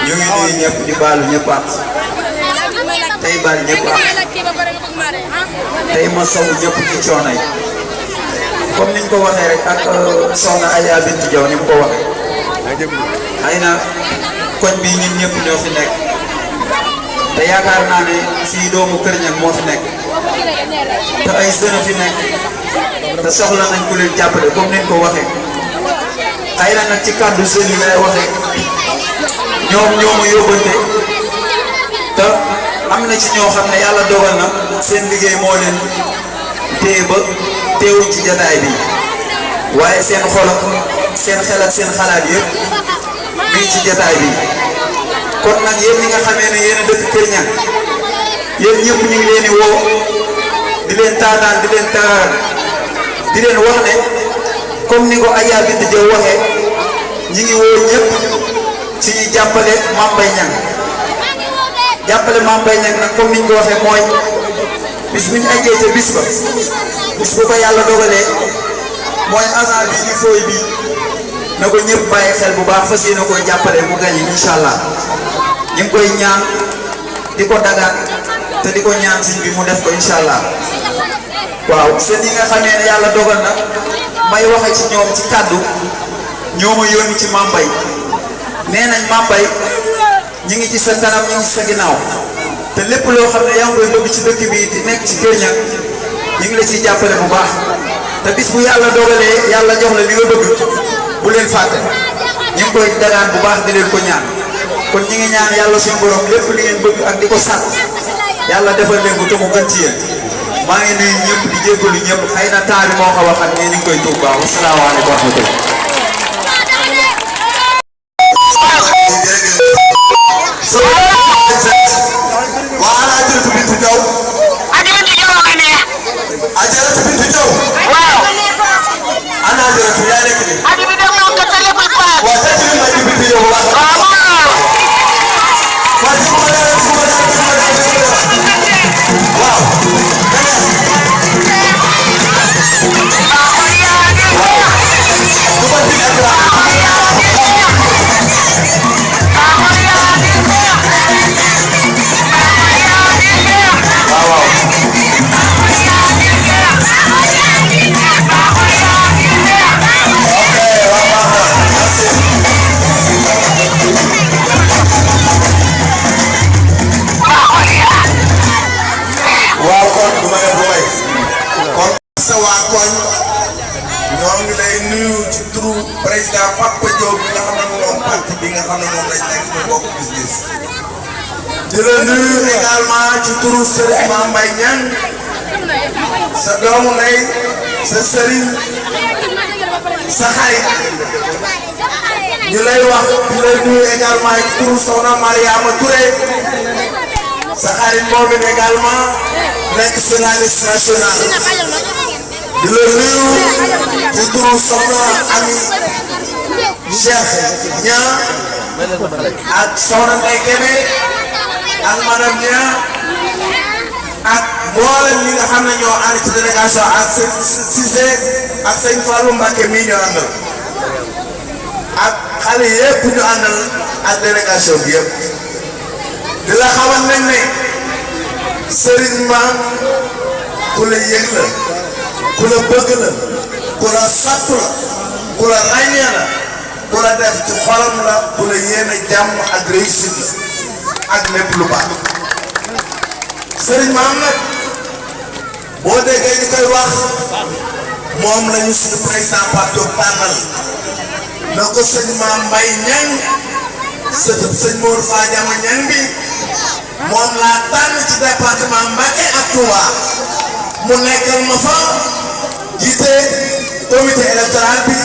ñu ngi nuyu ñëpp di baalu ñëpp ak tey baal ñëpp ak tey ma saw ñëpp ci coono yi comme niñ ko waxee rek ak soxna Aya Bintu Jaw ni mu ko waxee xëy na koñ bi ñun ñëpp ñoo fi nekk te yaakaar naa ne fii doomu Kër Ñang moo fi nekk te ay sën fi nekk te soxla nañ ku leen jàppale comme niñ ko waxee xëy na nag ci kàddu sën yi lay waxee ñoom ñoo ma yóbbante te am na ci ñoo xam ne yàlla dogal na seen liggéey moo leen téye ba teewuñ ci jataay bi waaye seen xol ak seen xel ak seen xalaat yëpp mi ngi ci jataay bi kon nag yéen ñi nga xamee ne yéen a dëkk Kër Ñang yéen ñëpp ñu ngi leen di woo di leen taataan di leen taaral di leen wax ne comme ni ko Aya Bintu Jaw waxee ñi ngi woo ñëpp ci ñu jàppale Mame Mbaye Niang jàppale Mame Mbaye Niang nag comme niñ ko waxee mooy bis bu ñu àggee ca bis ba bis bu ko yàlla dogalee mooy agent bi di fooy bi na ko ñëpp bàyyi xel bu baax fas yéene koy jàppale mu gañe incha allah ñu ngi koy ñaan di ko dagaan te di ko ñaan siñ bi mu def ko incha allah waaw seen yi nga xamee ne yàlla dogal na may waxe ci ñoom ci kàddu ñoo ma yónni ci Mame Mbaye nee nañ Mame Mbaye ñi ngi ci sa kanam ñi ngi ci sa ginnaaw te lépp loo xam ne yaa ngi koy bëgg ci dëkk bi di nekk ci Kër Ñang ñu ngi la ciy jàppale bu baax te bis bu yàlla dogalee yàlla jox la li nga bëgg bu leen fàtte ñu ngi koy dagaan bu baax di leen ko ñaan kon ñi ngi ñaan yàlla suñu borom lépp li ngeen bëgg ak di ko sàkk yàlla defal leen ko te mu gën ci yéen maa ngi nuyu ñëpp di jéggalu ñëpp xëy na temps bi moo xaw a xam ne ñu ngi koy tuub baax wasalaamaaleykum wa rahmatulah. président Papa Diop bi nga xam ne moom parti bi nga xam ne moom lañ nekk ñu bokk gis-gis di la nuyu également ci turu Serigne Mame Mbaye Niang sa doomu ndey sa sëriñ sa xarit ñu lay wax di la nuyu également ci turu Soxna Mariama Touré sa xarit moom it également nekk journaliste national di la nuyu ci turu Soxna Ami Cheikh Niang ak Soxna Ndeye Kébé ak madame Niang ak mboolem ñi nga xam ne ñoo ànd ci délégation ak sëñ Cissé ak sëñ Fallou Mbacké mii ñoo àndal ak xale yëpp ñu àndal ak délégation bi yëpp di la xamal nañ ne Serigne Mame ku la yëg la ku la bëgg la ku la sàpp la ku la ràññee la ku la def ci xolam la ku la yéene jàmm ak réussite ak lépp lu baax Serigne Mame nag boo déggee ñu koy wax moom lañu suñu président Pape Diop tànnal na ko sëñ Mame Mbaye Niang sëñ Mor Fadiama Niang bi moom laa tànn ci département Mbacké ak Touba mu nekkal ma fa jiite comité électoral bi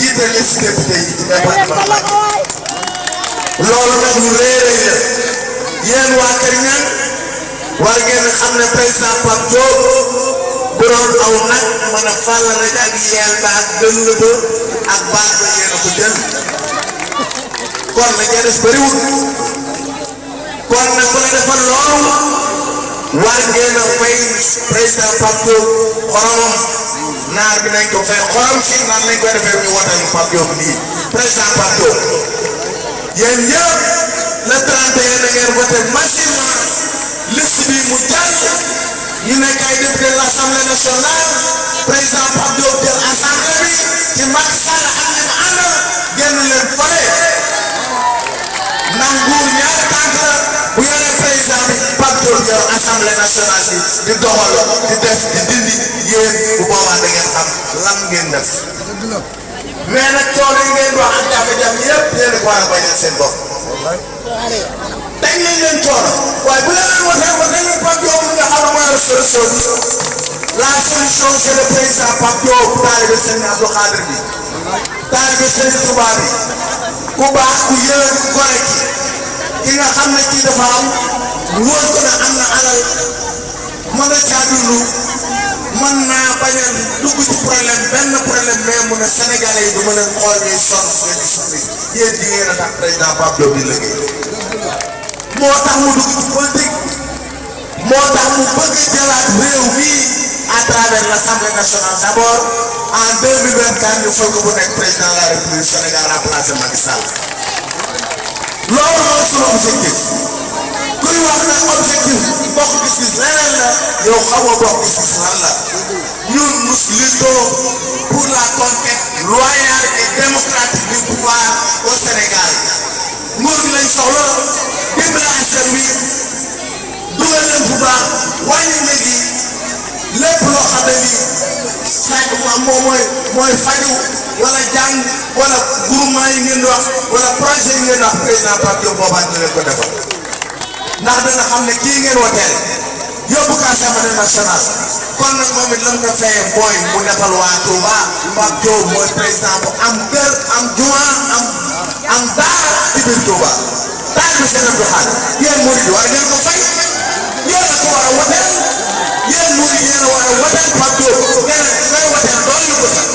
jiite liste député yi ci département Mbacké loolu nag ñu réeré la yéen waa Kër Niang war ngeen xam ne président Pape Diop bu doon aw nag mën a fàll rek ak yeel ba ak dënn ba ak baat ba yéen a ko jël kon nag ngeen des bëriwul kon nag ku la defal loolu war ngeen a fay président Pape Diop xoromam naar bi nañ ko fay xorom si naan lañ koy defee ñu wotal Pape Diop nii président Pape Diop yéen ñëpp le 31 na ngeen voté massivement liste bi mu jàll ñu nekk ay député de l'Assemblée nationale président Pape Diop jël assemblée bi ci Macky Sall ak ñi mu àndal génn leen fële ndax nguur ñaari tànk la bu yoree président bi Pape Diop yor assemblée nationale bi di doxal di def di dindi yéen bu boobaa da ngeen xam lan ngeen def mais nag coono yi ngeen wax ak jafe-jafe yëpp yéen a ko war a bañal seen bopp dañ nañ leen coono waaye bu leen waxee ba dañ leen Pape Diop nga xam ne mooy la solution la solution c'est le président Pape Diop taalibe Serigne Abdou Khadre bi taalibe Serigne Touba bi ku baax ku yéwén ku gore ki nga xam ne kii dafa am wóor ko ne am na alal mën a caadulu mën naa bañ a dugg ci problème benn problème mais mu ne Sénégalais yi du mën a xool ñuy sonn nga di suuf yéen di ngeen a tax président Pape Diop di liggéey moo tax mu dugg ci politique moo tax mu bëgg jëlaat réew mi à travers l'Assemblée nationale d'abord en 2024 ñu fal ko bu nekk président de la République Sénégal remplacé Macky Sall loolu mooy sunu objectif kuy wax nag objectif bokk gis-gis leneen la yow xamoo bokk gis-gis lan la ñun nous luttons pour la conquête loyale et démocratique du pouvoir au Sénégal nguur gi lañ soxla dimbali askan wi dugal leen fu baax wàññi léegi lépp loo xam ne nii sànq mooy faju wala jàng wala groupement yi ngeen di wax wala projet yi ngeen di wax président Pape Diop boobaa dina leen ko defal ndax dana xam ne kii ngeen woteel yóbbu ko Assemblée nationale kon nag moom it lan nga fayee mooy mu defal waa Touba Pape Diop mooy président bu am kër am juma am daara ci biir Touba daal bi seen Abdou Khadre yéen murid war ngeen ko fay yéen a ko war a woteel yéen murid yéen a war a woteel Pape Diop keneen ngay woteel doon yu ko tax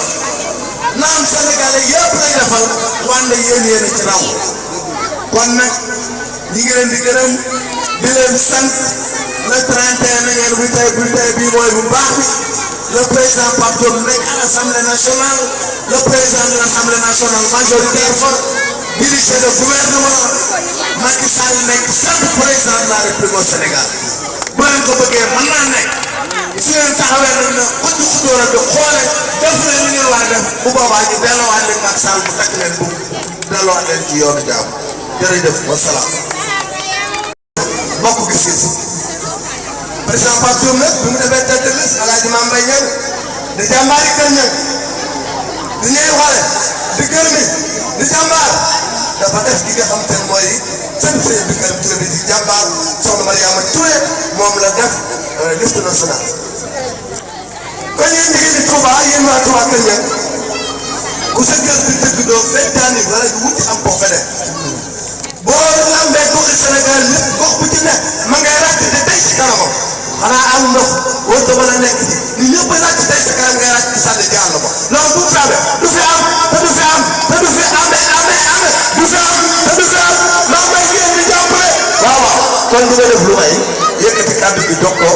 naam Sénégalais yëpp lay defal wànde yéen a ci raw kon nag ñi ngi leen di gërëm di leen sant le 31 na ngeen bulletin bii mooy bu baax bi le président Pape Diop nekk à l'Assemblée nationale le président de l'Assemblée nationale majoritaire fa diriger le gouvernement Macky Sall nekk seul président de la République au Sénégal bu leen ko bëggee mën naa nekk su ngeen taxawee nag ne xuddi xuddóora di xoole def leen li ngeen war a def bu boobaa ñu delloowaat leen Macky Sall bu takk leen bu delloowaat leen ci yoonu jàmm jërëjëf wasalaam bokk gis-gis président Pape Diop nag bi mu defee tête de liste Alaaji Mame Mbaye Niang di jàmbaari kër ñang di ñëw xale di kër mi di jàmbaar dafa def ki nga xam te ne mooy seen sëñ bi kër Touré bi di jàmbaar soxna Mariama Touré moom la def liste nationale kon yéen jigéen ñi Touba yéen waa Touba kër ñang ku sa kër di dëgg doo fekkaani wala di wuti am boo fa def boo lambee goxi Sénégal lépp gox bu ci nekk ma ngay ràcc te tey si kanamam xanaa am ndox woo te mën a nekk ci ni ñëpp ràcc tey si kanam ngay ràcc ci sànni ci àll ba loolu bu fi amee du fi am te du fi am te du fi amee du fi am te du fi am maa may ngeen di jàppale waaw waaw kon du nga def lu may yëkkati kàddu gi jox ko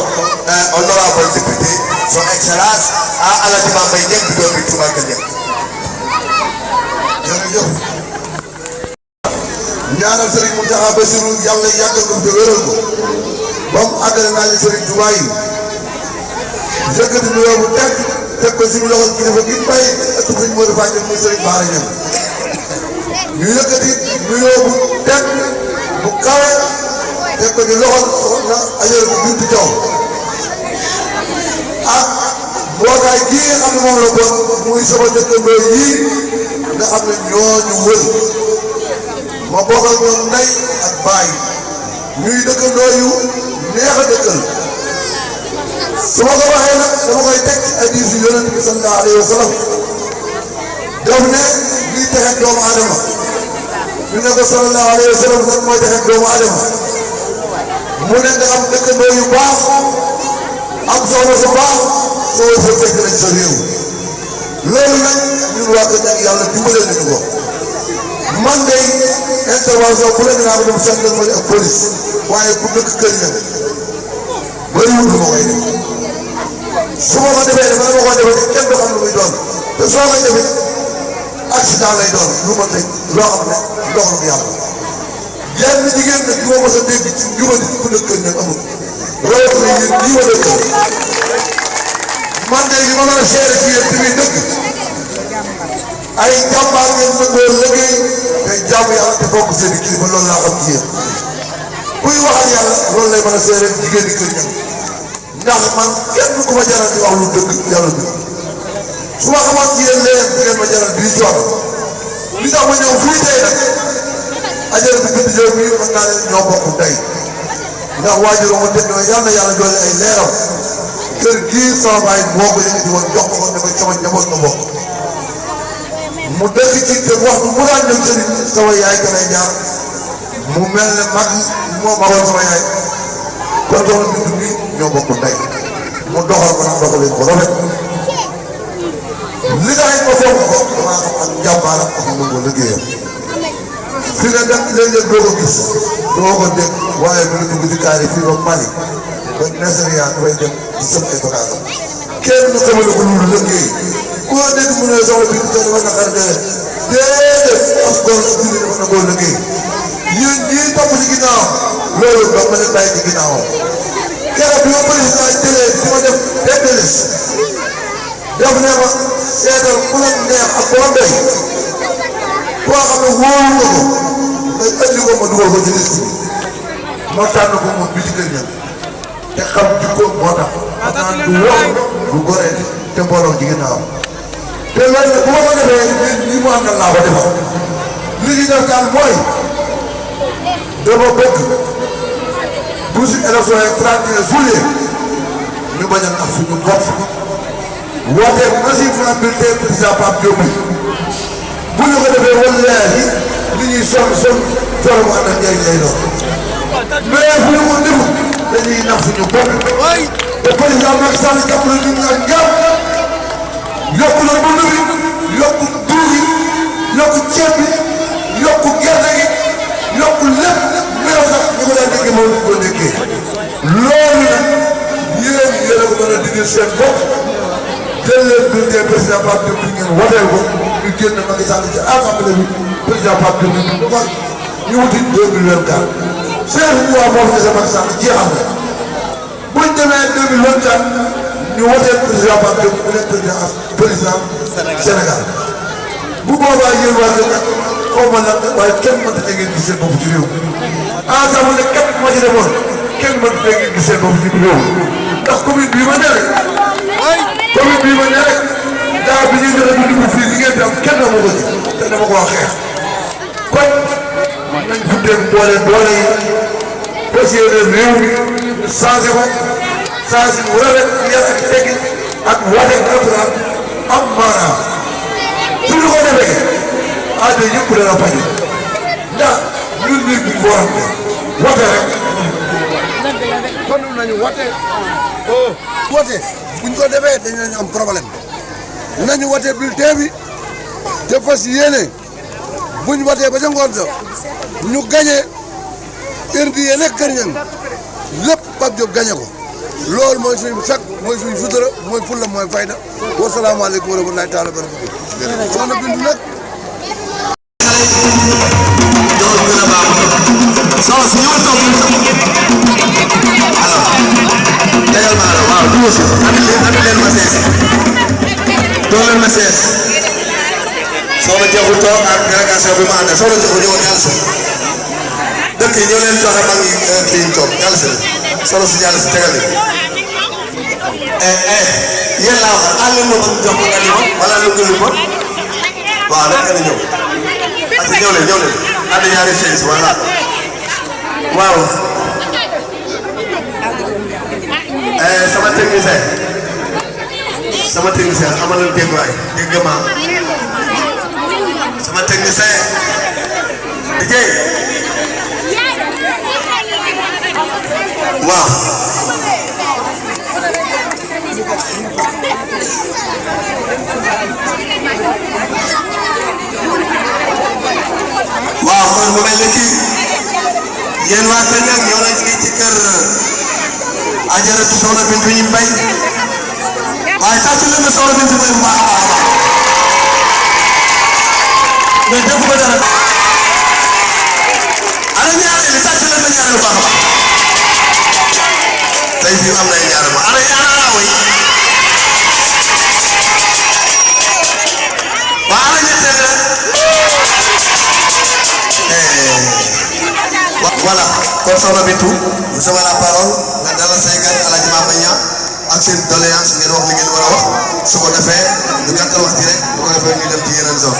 honorable député son excellence Alaaji Mame Mbaye Niang di doomi Touba Kër Niang jërëjëf ñaanal Serigne Mountakha Bassirou yàlla yàggal ko te wéral ko ba mu àggale naa ñu Serigne Touba yi yëkkati nuyoo bu teg ko suñu loxo kilifa gi bay ak Serigne Modou Fadel muy Serigne Bara Niang ñu yëkkati nuyoo bu teg bu kawe teg ko di loxo soxna Aïda Bintou Diaw ak mbootaay gii nga xam ne moom la bon muy sama dëkkandoo yii nga xam ne ñoo ñu wër ma bokk ak ñoom ndey ak baay ñuy dëkkandoo yu neex a dëkkal su ma ko waxee nag dama koy teg ci hadiis yu Yonent bi sallallahu alayhi wa sallam daf ne luy texe doomu aadama ñu ne ko sallallahu alayhi wa sallam nag mooy texe doomu aadama mu ne nga am dëkkandoo yu baax am soxna su baax soo sa fekk nañ sa réew loolu nag ñun waa Kër Niang yàlla dimbale nañu ko man de intervention bu la dinaa ko dem gendarmerie ak police waaye ku dëkk Kër Niang bëriwul lu ma koy def su ma ko defee dama ko defee kenn du xam lu muy doon te soo koy defee accident lay doon lu ma teg loo xam ne ndoxam yàlla yenn jigéen nag moo mos a dégg ci jubali ku dëkk Kër Niang amul rawatina ñun ñii ma dëkk man de li ma mën a seere ci yéen tamit dëkk ay jàmbaar ngeen nangoo liggéey te jaamu yàlla te bokk seen i kilifa loolu laa xam ci yéen kuy waxal yàlla loolu lay mën a seere jigéen ñi Kër Niang ndax man kenn ku ma jaral di wax lu dëgg yàlla dëgg su ma xamoon ci yéen leneen bu ngeen ma jaral di coono li tax ma ñëw fii tey nag ajal bi bind yow mii mën naa leen ñoo bokk tey ndax waajur ma tëdd yàlla na yàlla doole ay leeram kër gii sama baay moo ko yëngati woon jox ko ne ma sama njaboot nga bokk mu dëkk ci te waxtu mu daan ñëw sëriñ sama yaay ka lay jaar mu mel ne mag moo magoon sama yaay kon soxna Bintu bi ñoo bokk tey mu doxal ko nag doxalee ko rafet li tax it ma foog ko damaa xam ak njàmbaaram ak mu ko liggéeyam fi nga dem léeg-léeg doo ko gis doo ko dégg waaye bu ñu dugg ci kaar yi fii ba Mali ba Nigeria dafay dem di sëb ay bagages kenn xamale ko loolu liggéey ku la dégg mu ne soxla bi dafa naqar déedéet as góor ak julli dafa nangoo liggéey yéen ñii topp ci ginnaaw loolu ba ma leen bàyyi ci ginnaawam keroog bi ma président jëlee di ma def déedéet def ne ma seetal ku la neex ak ku la doy koo xam ne wóolu nga ko nga indi ko ma dugal ko ci liste bi ma tànn ko moom bi ci Kër Niang te xam jikko moo tax xam naa du wax du goree te mbooloo ci ginnaawam te loolu nag bu ma ko defee lii mu àndal laa ko defal li ñu def daal mooy dama bëgg bu si élection yi 31 juillet ñu bañ a nax suñu bopp woote massivement bulletin président Pape Diop bu ñu ko defee wallaahi li ñuy sonn coono bu ànd ak njëriñ lay doon mais bu ñu ko deful dañuy nax suñu bopp te président Macky Sall jàpp na nit ñi ak njàpp yokku na dund bi yokku dugub gi yokku ceeb bi yokku gerte gi yokku lépp meew sax ñu ko daan déggee moom ko déggee loolu nag yéen a ko mën a digal seen bopp jël leen bulletin président Pape Diop bi ngeen woteel ko ñu génn Macky Sall ci assemblée bi président Pape Diop bi ko ñu wuti 2024 seen mois moo fi dese Macky Sall jeexal na buñ demee 2024 ñu woteel président Pape Diop bu nekk président Sénégal bu boobaa yéen waa Kër Niang xaw ma nag waaye kenn mënta te ngeen gis seen bopp ci réew assemblée képp moo ci demoon kenn mënta te ngeen gis seen bopp ci réew ndax commune bii ma ne rek commune bii ma ne rek daaw bi ñuy joxe dugub fii li ngeen di am kenn amu ko ci te dama ko wax xeex kon nañ fuddee doole yi fas yéene réew mi changé ko changé bu rafet yar ak teggin ak woote alxuraan am maanaam suñu ko defee aajo yëpp dana faj ndax ñun nit ñi boo xam ne woote rek. kon nañu woote. woote buñ ko defee dañu am problème nañu woote bulletin bi te fas yéene buñ wootee ba ca ngoon sa ñu gagné indi yéen ak Kër Niang lépp Pape Diop gagné ko loolu mooy suñu sac mooy suñu sutura mooy fulla mooy fayda wa salaamaaleykum wa rahmatulahi taala wa barakatuh soxna Bintu nag. soxna si ñëw toog alors tegal maa la waaw duus andi leen ma sees doon leen ma sees soxna Jaxu toog ak délégation bi ma àndal soxna Jaxu ñëwoon yàlla si dëkk yi ñëw leen joxe mag yi kii ñu toog yàlla si soxna si yàlla si tegal yi yéen laa wax àll ma jox ko nga ni ma wala lu gënu ma waaw da ngeen a ñëw parce que ñëw leen ànd ñaari sees voilà waaw sama technicien xamal la dégg waay dégg ma sama technicien DJ waaw waaw kon mu mel ni kii yéen waa Kër Niang ñoo nañ fii ci kër Ajaratu Soxna Bintu ñu mbay waaye tàcc leen na Soxna Bintu mbay bu baax a baax a baax mais déggu ba dara ana ñaareel li tàcc leen na ñaareel bu baax a baax tey fii am na ay ñaareel ba ana ñaareel way waa ana ñetteel la voilà kon Soxna Bintu vous avez la parole nga dalal say gan Alaaji Mame Niang ak seen doléance ngeen wax li ngeen war a wax su ko defee ñu gàttal wax ji rek bu ko defee ñu dem ci yeneen zone.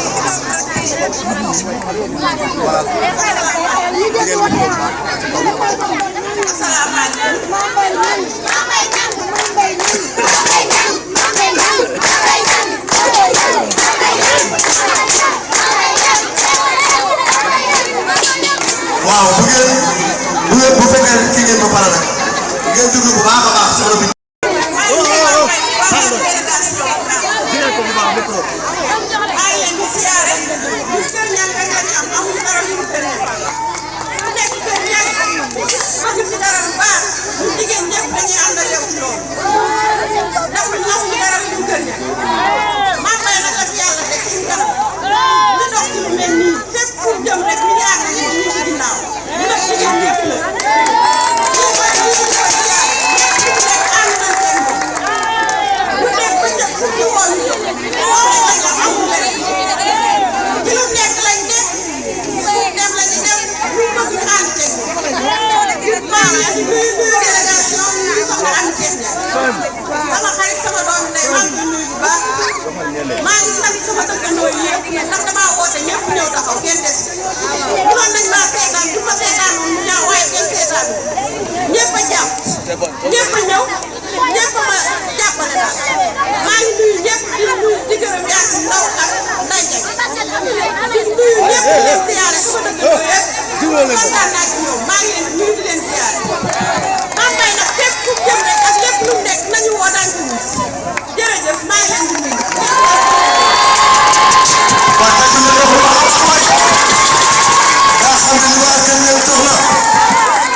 waaw bu fekkee kii ngeen ba pare nag ngeen dugg bu baax a baax Soxna Bintu. sama xarit sama doom ndey maa ngi nuyu bu baax maa ngi sant sama dëkkandoo yi yëpp ndax damaa woote ñëpp ñëw taxaw kenn des mënoon nañ maa seetaan du ma seetaan moom mu ñaaw waaye kenn seetaan ñëpp a jàpp ñëpp a ñëw ñëpp a ma jàppale daal maa ngi nuyu ñëpp di gërëm Yacine Ndaw ak Ndeye Diagne di nuyu ñëpp di leen siyaare sama dëkkandoo yëpp kontaan naa ci ñoom maa ngi leen di nuyu di leen siyaare Mame Mbaye nag fépp fu mu jëm rek ak lépp lu mu nekk nañu woo daan ci wut jërëjëf maa ngi leen di nuyu. waaw tey jii ñu ngi wax bu baax a baax yaa xam ne li waa Kër Niang soxla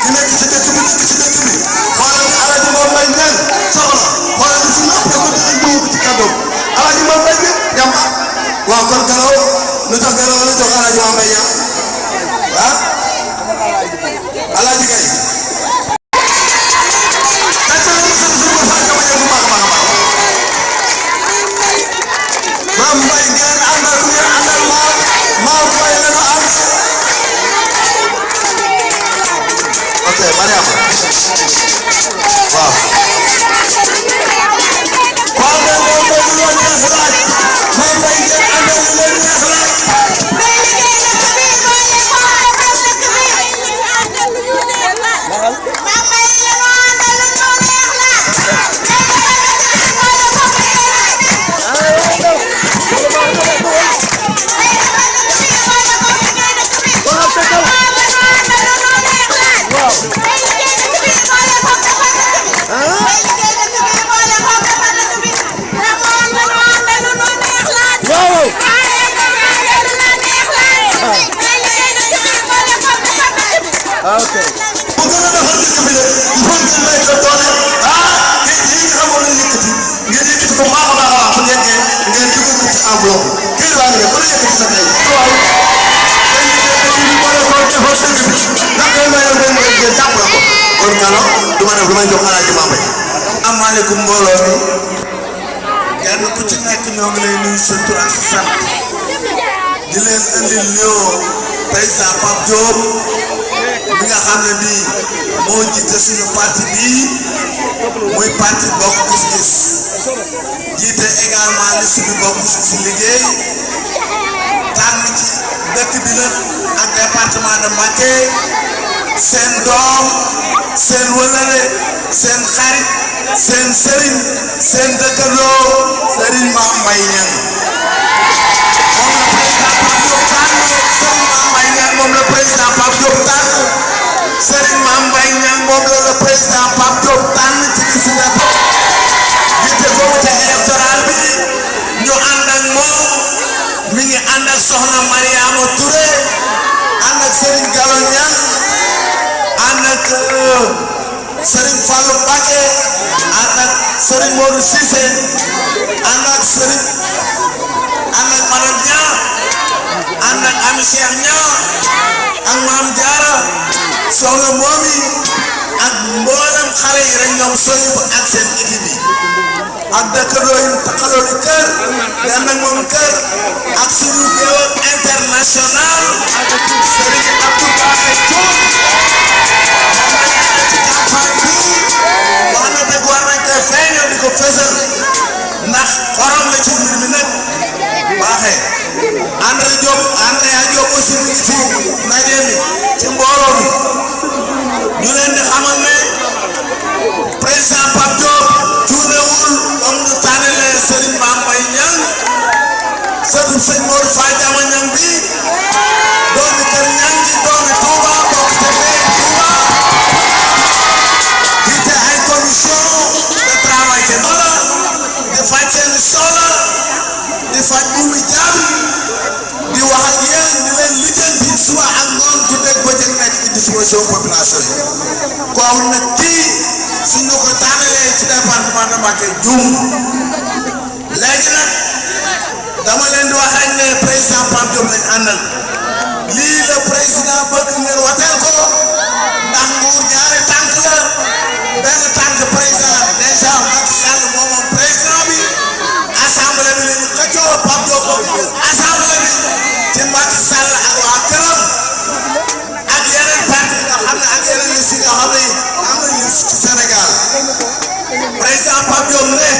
ki nekk ci dëkk bi nekk ci dëkk bi xoolal ni Alaaji Mame Mbaye Niang soxla xoolal ni suñu ëpp ko dinañ dugg ci kàddoom Alaaji Mame Mbaye bi yamba waaw kon gannaaw lu tax gannaaw lu jox Alaaji Mame Mbaye Niang ah Alaaji Gaye Mame Mbaye ngeen àndal ku ngeen àndal Mame Mbaye la ñu ànd ok Mariama waaw waaw mais moom mooy lu leen neex laaj Mame Mbaye ngeen àndal lu leen neex laaj ok bu gën a defar dëkk bi de il faut ngeen may ko doole ah kii yi nga xamoon nañu yëkkati ngeen yëkkati ko baax a baax a baax bu nekkee ngeen dugal ko ci enveloppe kii waa nga ku la yëkkati sa tey waaw tey ñu boole ko defar dëkk bi ndax kay may leen ngeen jàppale ko kon kano du ma def lu may jox Alaaji Mame Mbaye. asalaamaaleykum mbooloo mi kenn ku ci nekk ñoo ngi lay nuyu sa tur ak sa sant di leen andil nuyoo président Pape Diop mi nga xam ne bii moo jiite suñu parti bii muy parti Bokk Gis Gis jiite également li suñu Bokk Gis Gis liggéey tànn ci dëkk bi nag ak département de Mbacké seen doom seen wëlëre seen xarit seen sëriñ seen dëkkandoo sëriñ Mame Mbaye Niang moom la président Pape Diop tànn Serigne Mame Mbaye Niang moom la président Serigne Fallou Mbacké ànd ak Serigne Modou Cissé ànd ak Serigne ànd ak madame Nia ànd ak Ami Cheikh Nia ak Maam Diarra soxna Momi ak mboolem xale yi rek ñoom soñu ko ak seen équipe yi ak dëkkandoo yi taxaloo di kër dem ak moom kër ak suñu géwël international Serigne Abdou Bakhay Thioune ci campagne bi wax na dëgg war nañ koy feeñal di ko fësal ndax xorom la ci mbir mi nag baaxee André Diop aussi mi ngi ci ndaje mi ci mbooloo mi ñu leen di xamal ne président Pape Diop tuunewul comme ñu tànnalee Serigne Mame Mbaye Niang sëtu sëñ Modou Fadiama Niang bi doomi kër Niang ji doomi Touba bokk te bee Touba jiite ay commission de travail te noonu di faj seeni soxla di faj bu muy jaam di wax ak yéen di leen lijjanti suba ak ngoon guddeeg bëccëg nekk ci disposition population yi kooku nag kii suñ ko tànnalee ci département de Mbacké juum léegi nag dama leen di wax rek ne président Pape Diop lañ àndal lii la président bëgg ngeen wateel ko ndax nguur ñaari tànk la benn tànk président déjà Macky Sall moom président bi assemblée bi la ñu xëccoo Pape Diop assemblée bi ci Macky Sall ak waa këram ak yeneen parti nga xam ne ak yeneen liste nga xam ne am nañu ci Sénégal président Pape Diop ne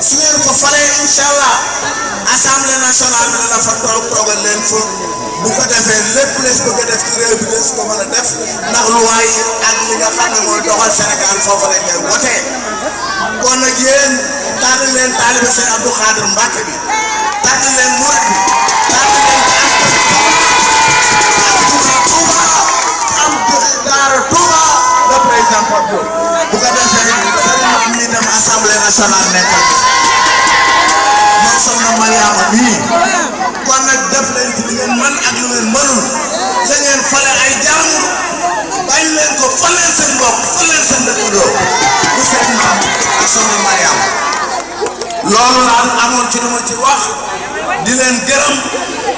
su ngeen ko falee incha allah assemblée nationale bi dana fa toogal leen fa bu ko defee lépp lees bëgg a def ci réew bi lees ko mën a def ndax luwaay yi ak li nga xam ne mooy doxal Sénégal foofu lañ koy wotee kon nag yéen tànn leen taalibe Sëñ Abdou Khadir Mbacké bi tànn leen murid bi tànn leen Touba am daara Touba le président Pape Diop bu ko defee sëriñ mi dem assemblée nationale nekkal moom soxna Mariama mii kon nag def leen ci li ngeen mën ak lu ngeen mënul la ngeen fale ay jàmbur bàyyi leen ko fal leen seen bopp fal leen seen dëkkandoo bu seen maam ak soxna Mariama loolu laa amoon ci lu ma ci wax di leen gërëm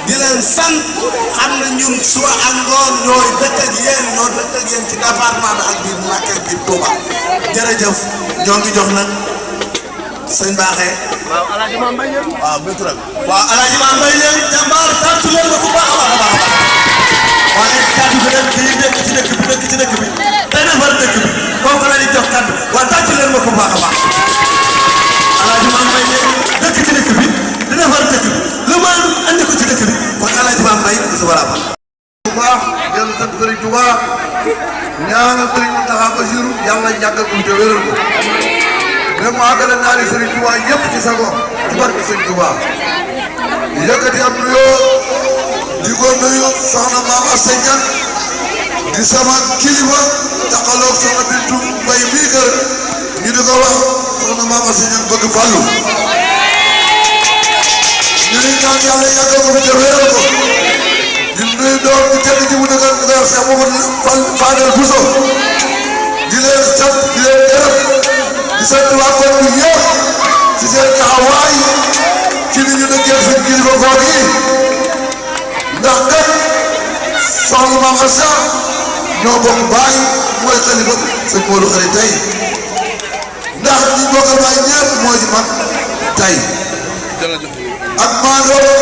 di leen sant xam ne ñun suba ak ngoon ñooy dëkk ak yéen ñoo dëkk ak yéen ci département bi ak biir Mbacké ak biir Touba jërëjëf ñoo ngi jox nag sëñ Bakhay waaw Alaaji Mame Mbaye Niang waaw bétural waaw Alaaji Mame Mbaye Niang jàmbaar tàntu leen ma ko baax a baax a baax waaye kàddu bi rek kii nekk ci dëkk bi te defar dëkk bi kooku la ñuy jox kàddu waaye tàntu leen ma ko baax a baax Alaaji Mame Mbaye Niang dëkk ci dëkk bi di defar dëkk bi lu ma andi ko ci dëkk bi kon Alaaji Mame Mbaye sa wala ba bu baax dellu sant Sëriñ Touba ñaanal Sëriñ Mountakha Bassirou yàlla yàggal ko te wéral ko même mu àggale naari Serigne Touba yëpp ci sa gox ci barke Serigne Touba yëkkati am nuyoo di ko nuyu soxna Maam Asta Niang di sama kilifa taxaloog soxna Bintu Mbaye mii kër ñu di ko wax soxna Maam Asta Niang bëgg Fallu ñu ngi ñaan yàlla yàggal ko fi te wéral ko di nuyu doom di tedd ji mu dëggal di ko wax Cheikh Mamadou Fadel Bousso di leen sant di leen gërëm di sant waa koñ bi yëpp ci seen taxawaay ci li ñu dëkkee suñu kilifa gox yi ndax kat soxna Maam Asta ñoo bokk baay mooy xalifa sëñ Modou Khari tey ndax ñi bokkal baay ñëpp moo ci mag tey ak maandoo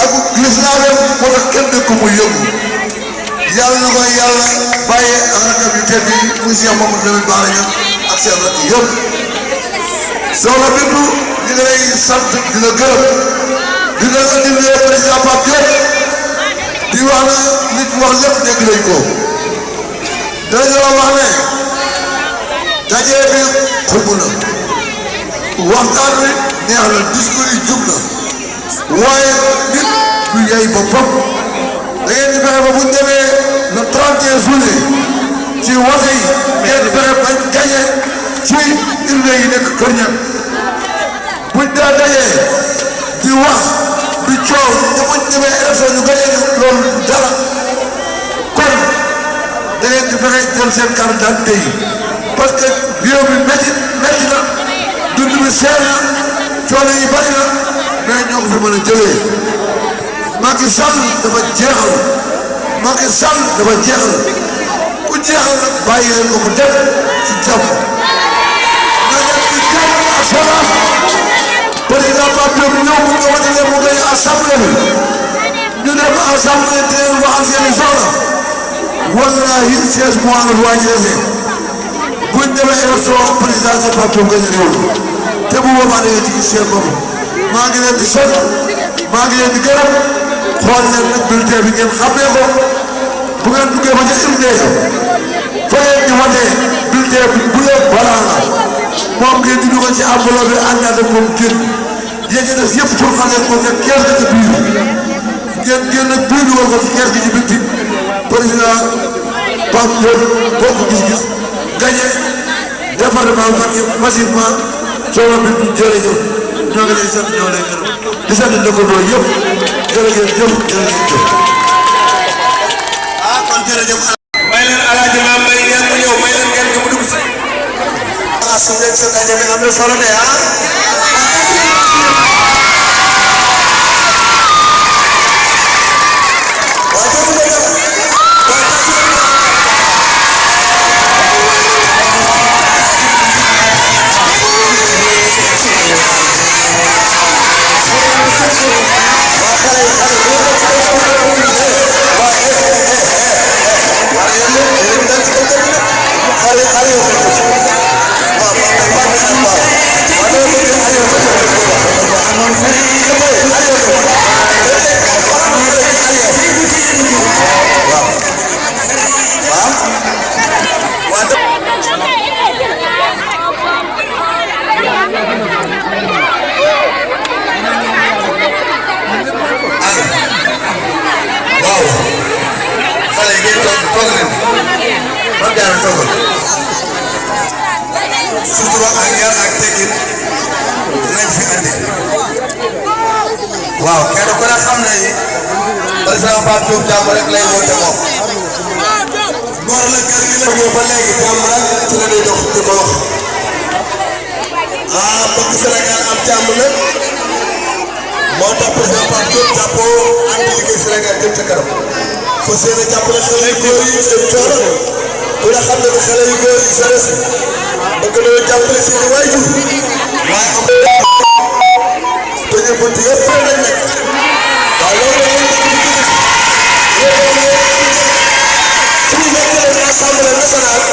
ak lislaam moo tax kenn dëkk muy yëngu yàlla na ko yàlla bàyyee ak rakam yu tedd yi muy Cheikh Mamadou Lamine Bara Niang ak seen rakk yëpp soxna Bintu ñu ngi lay sant di la gërëm di la indi président Pape Diop di wax ne nit wax lépp dégg nañ ko dañoo wax ne daje bi xumb na waxtaan wi neex na discours yi jub na waaye nit du yey boppam da ngeen di fexe ba bu ñu demee le 31 juillet ci wote yi ngeen fexe bañ gañe ci urne yi nekk Kër Niang buñ daa dajee di wax di coow te buñ demee élection ñu gañe loolu dara kon da ngeen di fexe jël seen carte d'identité yi parce que réew mi métti na dund bi seer na coono yi bari na mais ñoo ko fi mën a jëlee Macky Sall dafa jeexal Macky Sall dafa jeexal ku jeexal nag bàyyi leen ko mu dem ci jàmm na dem ci jàmm ak salaam président Pape Diop ñëw bu ñu watalee mu gën assemblée bi ñu dem assemblée di leen waxal seen i soxla wallahi 16 mois la wàññi defee buñ demee élection président de Pape Diop gën a réew te bu boobaa da ngeen ci gis seen bopp maa ngi leen di sant maa ngi leen di gërëm xool leen nag bulletin bi ngeen xamee ko bu ngeen duggee ba ca urne fa ngeen di watee bulletin bi bu leen balaa la moom ngeen di dugal ci enveloppe bi àndaat ak moom génn yéen a def yëpp pour xale ko ne kees gi ci biir ngeen génn ak biir dugal ko ci kees gi ci bitti président Pape Diop bokk gis-gis gagné département Mbacké massivement coono bi jërëjëf ñoo ngi lay sant ñoo lay gërëm di sant dëkkandoo yëpp jërëjëf. ah kon jërëjëf. may leen alaaji maam mbay ngeen mu ñëw may leen ngeen ko mu dugg si. ah su ngeen sa daje bi am na solo de ah. sutura ak yar ak teggin nañ fi andi waaw kenn ku ne xam ne président Pape Diop jàmm rek lay woote moom góor la kër gi la ñëw ba léegi jàmm rek ci la ñuy dox di ko wax ah bëgg Sénégal am jàmm nag moo tax président Pape Diop jàppoo andi liggéey Sénégal jëm ca kanam fas yéene jàppale xale yu góor yi seen coono ku ne xam ne ne xale yu góor yi jeunesse bëgg nañu jàppale seen i waajur waaye am te ñu bunt yëpp fële lañ nekk waaw loolu la suñu nekkee assemblée nationale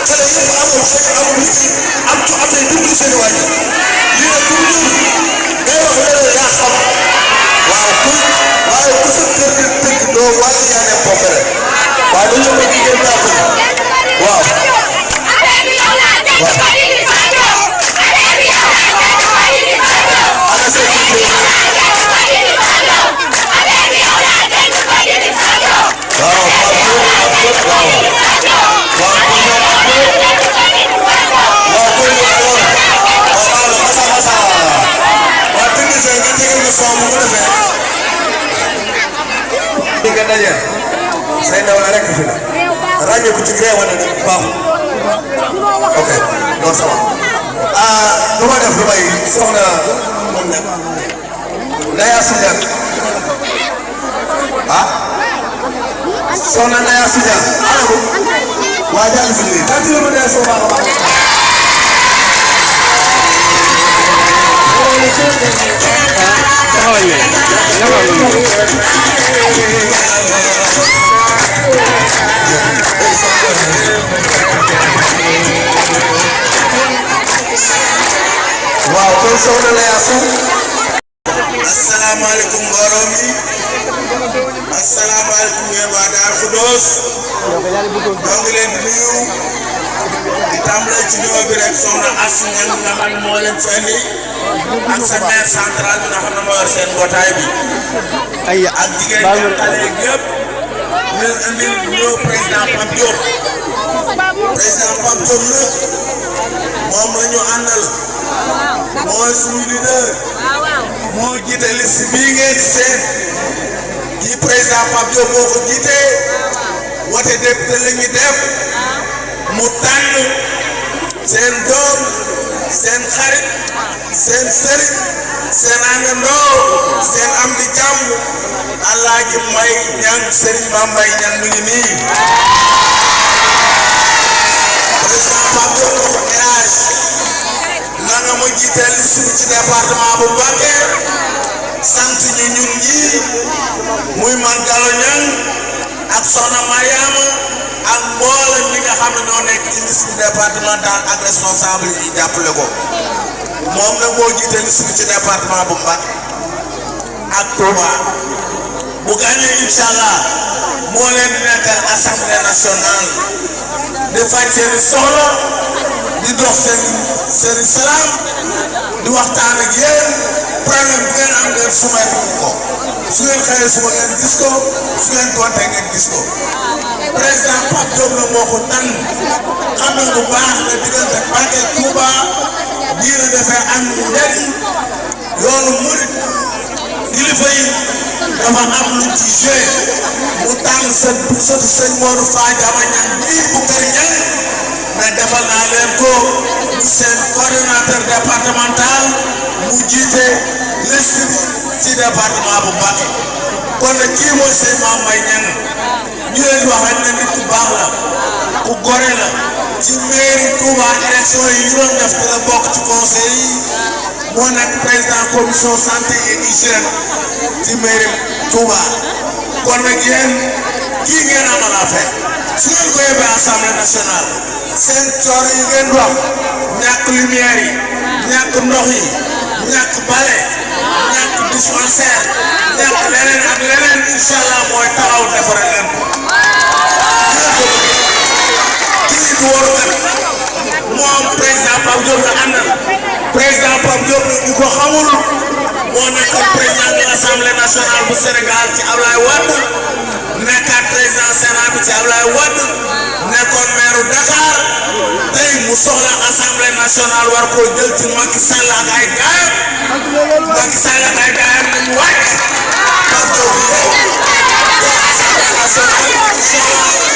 xale yëpp amul xëy amul liggéey am ci at yi dimbali seen i waajur lii nag pour ñun day wax leneen yaa xam waaw waaye ku sa kër gi dëgg doo wàll yaa ne boo fere waaye dañu bëgg ngeen jàppale waaw. say ndaw la rek fi la ràññee ko ci réewane nag baaxul ok non ça va ah lu ma def lu may soxna moom nekk Ndaya Sidiane ah soxna Ndaya Sidiane ana ko waa jàll si lii kan la ma dee soo baax a baax waaw kon soxna la yaa suuf asalaamaaleykum mbooloo mi asalaamaaleykum yéen waa Daaru Xudoos ñoo ngi leen di nuyu di tàmbalee ci ñëw bi rek soxna Asou Niang nga xam ne moo leen fi indi ak sa maire central bi nga xam ne moo yor seen mbootaay bi ak jigéen ñi ak xale yi yëpp ñu leen indil ñëw président Pape Diop président Pape Diop nag moom la ñu àndal mooy suñu leader moo jiite liste bii ngeen di seen kii président Pape Diop moo ko jiite wote député la ñu def mu tànn seen doom seen xarit seen sëriñ seen àndandoo seen am di jàmm Alaaji Mbay Ñang Sëriñ Mame Mbaye Ñang mu ngi nii président Pape Diop élage na nga ma jiiteel liste bi ci département bu Mbacké sant ñi ñun ñii muy man Gallo Ñang ak Soxna Mariama ak mboolem ñi nga xam ne ñoo nekk ci liste départementale ak responsable yi jàppale ko moom nag moo jiite liste bi ci département bu Mbacké ak Touba bu gagné inshallah moo leen di nekkal assemblée nationale di faj seeni soxla di dox seen salaam di waxtaan ak yéen problème bu ngeen am ngeen soumettre ko su ngeen xëyee suba ngeen gis ko su ngeen gonte ngeen gis ko président Pape Diop la moo ko tànn xam na bu baax ne diggante Mbacké Touba diine dafay am njëriñ yoonu murit kilifa yi dafa am lu ci joué mu tànn sëñ Modou Fadiama Niang bii bu Kër Niang mais defal naa leen ko seen coordonnateur départemental mu jiite liste ci département bu Mbacké kon nag kii mooy sëñ Mame Mbaye Niang ñu leen di wax rek ne nit ku baax la ku gore la ci mairie Touba élection yi ñu doon def la bokk ci conseil yi moo nekk président commission santé et hygiène ci mairie Touba kon nag yéen kii ngeen amal affaire su ngeen ko yóbbee assemblée nationale seen coor yi ngeen wax ñàkk lumière yi ñàkk ndox yi ñàkk bale ñàkk dispensaire ñàkk leneen ak leneen inshallah mooy taxaw defaral leen ko kii du waru kat moom président Pape Diop la àndal président Pape Diop ñu ko xamul moo nekkoon président de l'Assemblée nationale bu Sénégal ci Ablaye Wade nekkaat président Sénat bi ci Ablaye Wade nekkoon maire Dakar tey mu soxla Assemblée nationale war koo jël ci Macky Sall ak ay gaayam Macky Sall ak ay gaayam nañu wàcc Pape Diop Assemblée nationale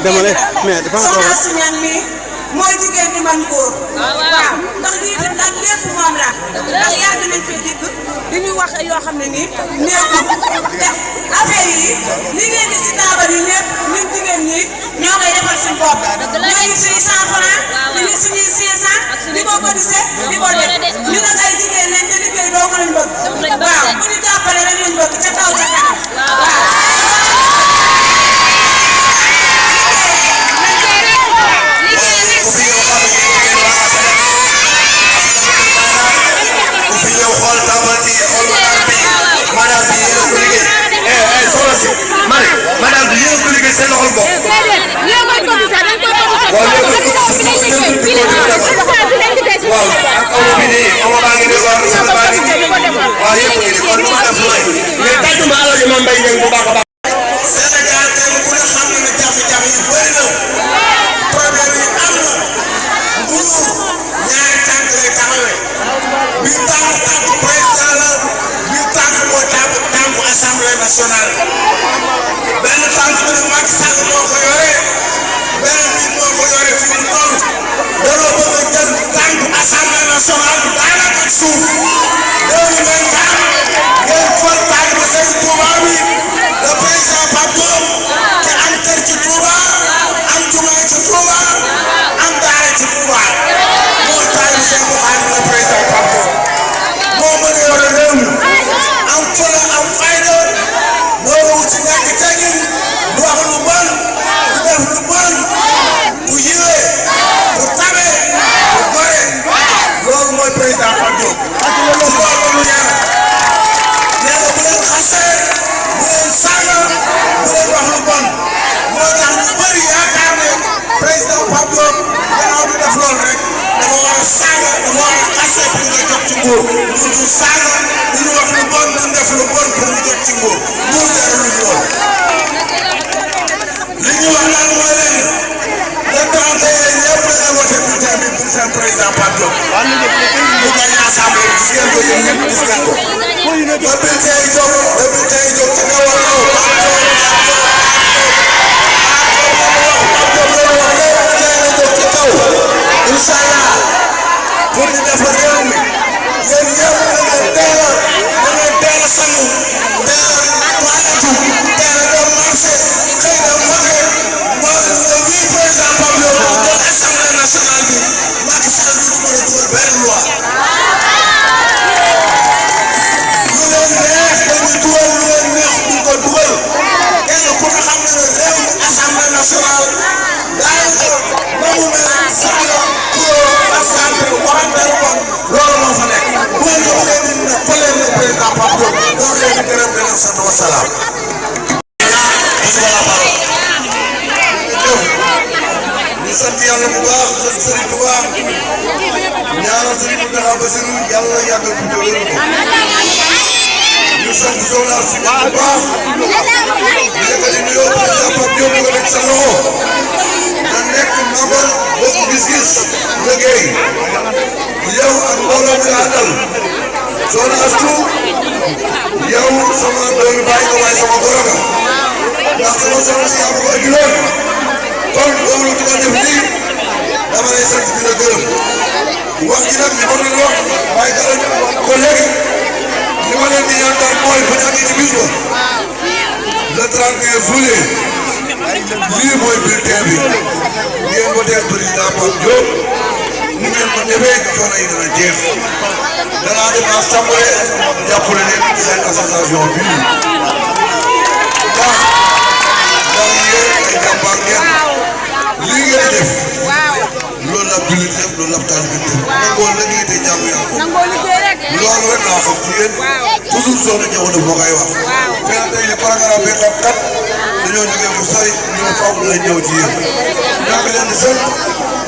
demale mais dafa soxna si ñaan mi mooy jigéen di man góor waaw ndax lii dem nag lépp moom la ndax yàgg nañ fi dikk di ñu wax yoo xam ne nii néegul te affaire yi li ngeen di si taabal yi lépp ñun jigéen ñi ñoo koy defal suñu bopp ñoo ngi suñu 100 francs di ñu suñuy 500 di ko cotiser di ko def ñu nag ay jigéen lañ te liggéey doo ko lañ bëgg waaw bu ñu jàppale rek lañ bëgg ca kaw ca kanam waaw madame bi yéen ko liggéey seen loxol bopp. waaw ak omo bi nii nguur du saaga du ñu wax lu bon du def lu bon pour ñu jot ci nguur nguur jarul lool li ñu wax naan mooy leen le 31 ñëpp dañu voté bulletin bi pour seen président Pape Diop mu gagné assemblée gis ngeen ko yéen ñëpp gis ngeen ko ba bulletin yi jóg ci kaw wala inshallah pour ñu defar réew mi yéen ñëpp da ngeen teel a sangu teel a toilette teel a dem marché xëy na voté mooy wii président Pape Diop jël assemblée nationale bi Macky Sall du mën a dugal benn loi lu leen neex dañuy dugal lu leen neex du ko dugal kenn ku ne xam ne réew mi assemblée nationale daanaka ba mu mel saaga loolu moo fa nekk bu ngeen ko waxee nit ñi fa leen ne président Pape Diop ñoo ngi leen di gërëm di leen sant wa salaam. ñu sant yàlla bu baax sant Serigne Touba ñaanal Serigne Mountakha Bassirou yàlla yàggal bu jógee ko ñu sant Soxna si bu baax ñu yëkkati nuyoo président Pape Diop nga nekk sa loxo nga nekk membre bokk gis-gis liggéey yow ak mbooloo mi nga àndal Soxna Astou yow sama doomi baay nga waaye sama goro nga ndax sama soxna si yaa ma ko ajuloon kon loolu la def lii dama lay sant di la gërëm wax ji nag li ma doon wax waaye dara ñu wax ko léegi li ma leen di ñaan daal mooy bu ñu amee ci bis ba le 31 juillet lii mooy bulletin bi ngeen voteel président Pape Diop mu ngeen ko defee coono yi dana jeex danaa dem assemblée jàppale leen ci seen association bii ndax yéen ay jàmbaar ngeen lii ngeen di def loolu la jullit def loolu la taalibe def nangoo liggéey te jaamu Yàlla loolu rek laa xam ci yéen toujours soo leen ñëwoon moo koy wax mais tey li programme bi xam kat dañoo jógee bu sori ñoo faw la ñëw ci yéen ñoo ngi leen di sant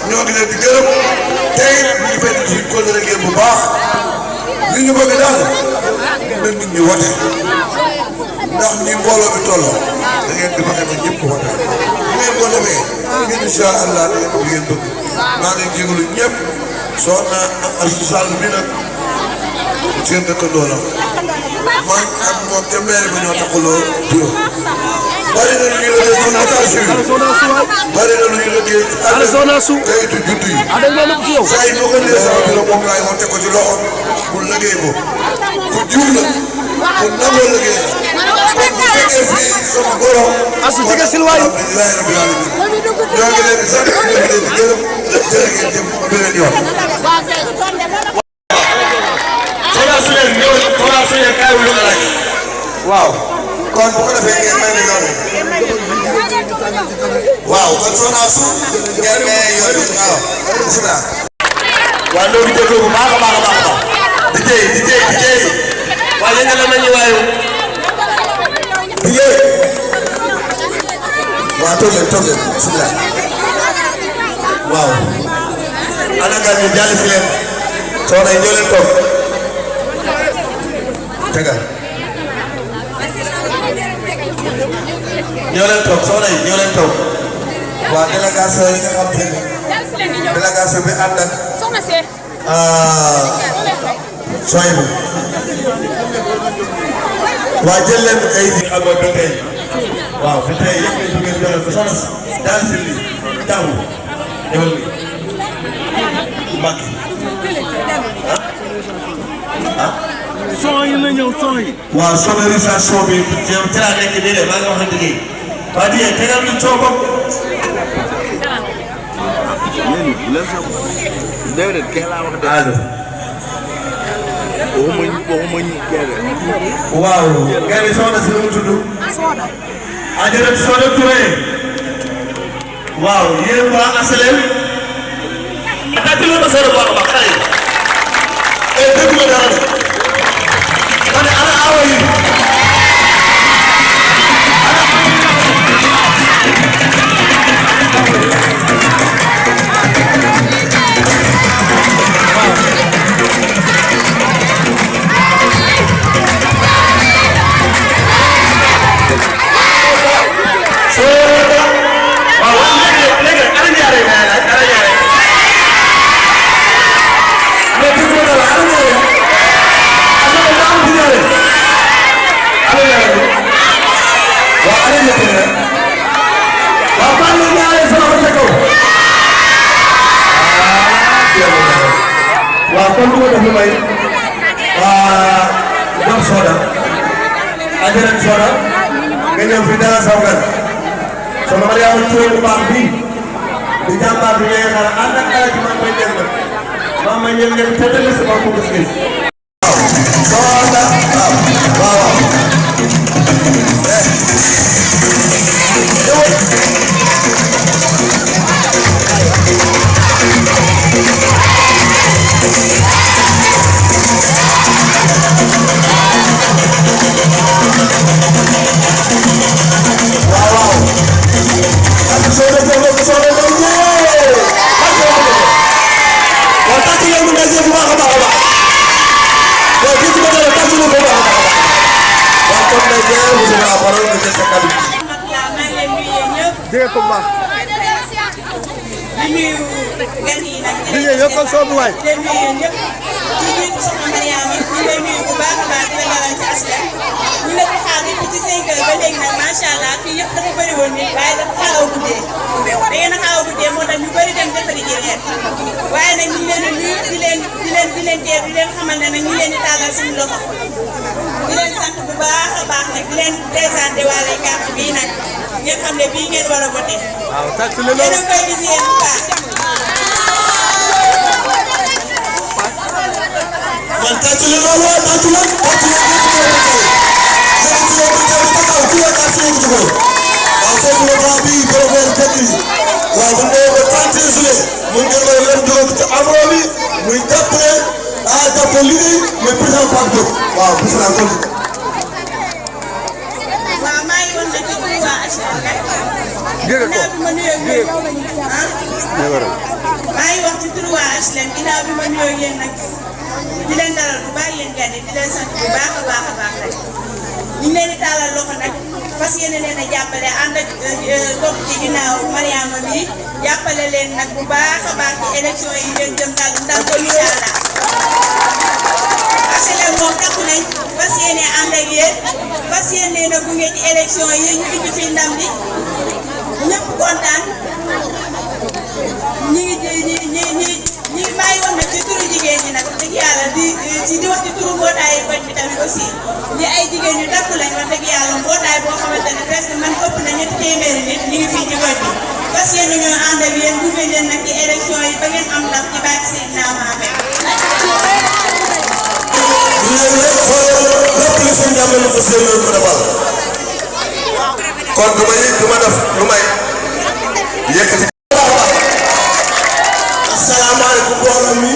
ñoo ngi leen di gërëm tey ñu ngi fekk suñu kóllëre ngeen bu baax li ñu bëgg daal na nit ñi wote ndax ni mbooloo bi toll da ngeen di fexe ba ñëpp ko wote bu ngeen ko defee incha allah da ngeen ko ngeen bëgg maa ngi jégalu ñëpp soxna Astou Sall bi nag seen dëkkandoo la man ak moom ca maire bi ñoo taxaloo bureau bari na lu ñuy liggéey ci notation bari na lu ñuy liggéey ci kayitu juddu yi saa yi boo ko dee sama bureau moom laay moo teg ko ci loxo pour liggéey ko ku jiw la ku nangoo liggéey kon bu fekkee fii sama borom Astou jege sil waay alhamdulilah rabbil alamin ñoo ngi leen di sant ñoo ngi leen di gërëm jërë ngeen jëf beneen yoon waaw kon bu ko defee ngeen may ne yoon waaw kon Soxna Astou ngeen may yoon bi waaw bismillah waaw loolu di déglu bu baax a baax a baax di jéy waaye yéen a nañu waayu di jéy waaw toog leen bismillah waaw ana nga ñu jàll si leen soxna yi ñoo leen toog tegal ñoo leen toog soxna yi ñoo leen toog waa délégation yi nga xam te délégation bi ànd ak Soyebu waa jël leen ay di amoon ba tey waaw fi tey yëpp ay jógee fi yoon soxna daal si lii taw ñëwal ni Macky son yi na ñëw son yi waaw sonorisation bi ci laa nekk nii de maa ngi wax dëgg waa di tegal ñu coow bopp déedéet kee laa wax allo waxuma ñu kee de waaw gars yi soxna si lu mu tudd Adjaratou Soda Touré waaw yéen waa Asalem attaque lu ma sori bu baax a baax xale yi dégg nga dara de ma ne ana awa yi waaw kon lu ma def lu may jox Soda ajaran Soda nga ñëw fi dara saw gan sama Mariama Touré bu baax bii di jàmbaar bi ngay xara ànd ak ala ci man may dem nag maa may ñëw ngeen tëddale sama ko gis-gis Soda waaw Dia ko baax. di nuyu gan yi nag. Di yokkal soobu waay. di nuyu ñëpp di nuyu soxna Mariama ñu lay nuyu bu baax a baax di la dalal ci askan ñu la fi xaar depuis ci 5 heures ba léegi nag macha allah fii yëpp dafa bëri woon nit waaye dafa xaw a guddee da ngeen a xaw a guddee moo tax ñu bëri dem defari ji reer waaye nag ñu ngi leen di nuyu di leen teew di leen xamal ne nag ñu leen di tàllal suñu loxo di leen sant bu baax a baax nag di leen présenté waale carte bii nag ngeen xam ne bii ngeen war a voté. waaw tàcc na yéen a ngi koy gis yéen bu baax. man tàcc na loolu waaw tàcc na tàcc na waaw foofu la baax bii problème technique waaw bu ñu ba 31 juillet mun ngeen koy leen dugal ci amoo bi muy jàppale jàppale liggéey mais président Pape Diop waaw gis naa ko. waaw maa ngi woon nag ci turu waa HLM nag. Jërëjëf ginnaaw bi ma nuyoo ak yéen maa ngi wax ci turu waa HLM ginnaaw bi ma nuyoo ak yéen nag di leen dalal bu baax yéen gan yi di leen sant bu baax a baax a baax rek ñu ngi leen di taalal loxo nag fas yéene leen a jàppale ànd ak topp ci ginnaaw Mariama bi jàppale leen nag bu baax a baax ci élection yi leen jëm ndal ko incha allah. HLM moom takku nañ fas yéene ànd ak yéen fas yéene na gunge ci élection yi ñu indi fi ndam bi ñëpp kontaan ñi bàyyi woon nag ci turu jigéen ñi nag dëgg yàlla di wax ci turu mbootaayu koñ bi tamit aussi ñi ay jigéen ñu takku lañ wax dëgg yàlla mbootaay boo xamante ne presque man ëpp na ñetti téeméeri nit ñu ngi fii ci koñ bi fas yéene ñoo ànd ak yéen gunge leen nag ci élection yi ba ngeen am ndam ci bàyyi Seydina Mohamed. kon du ma def lu may yëkkati. asalaamaaleykum mbooloo mi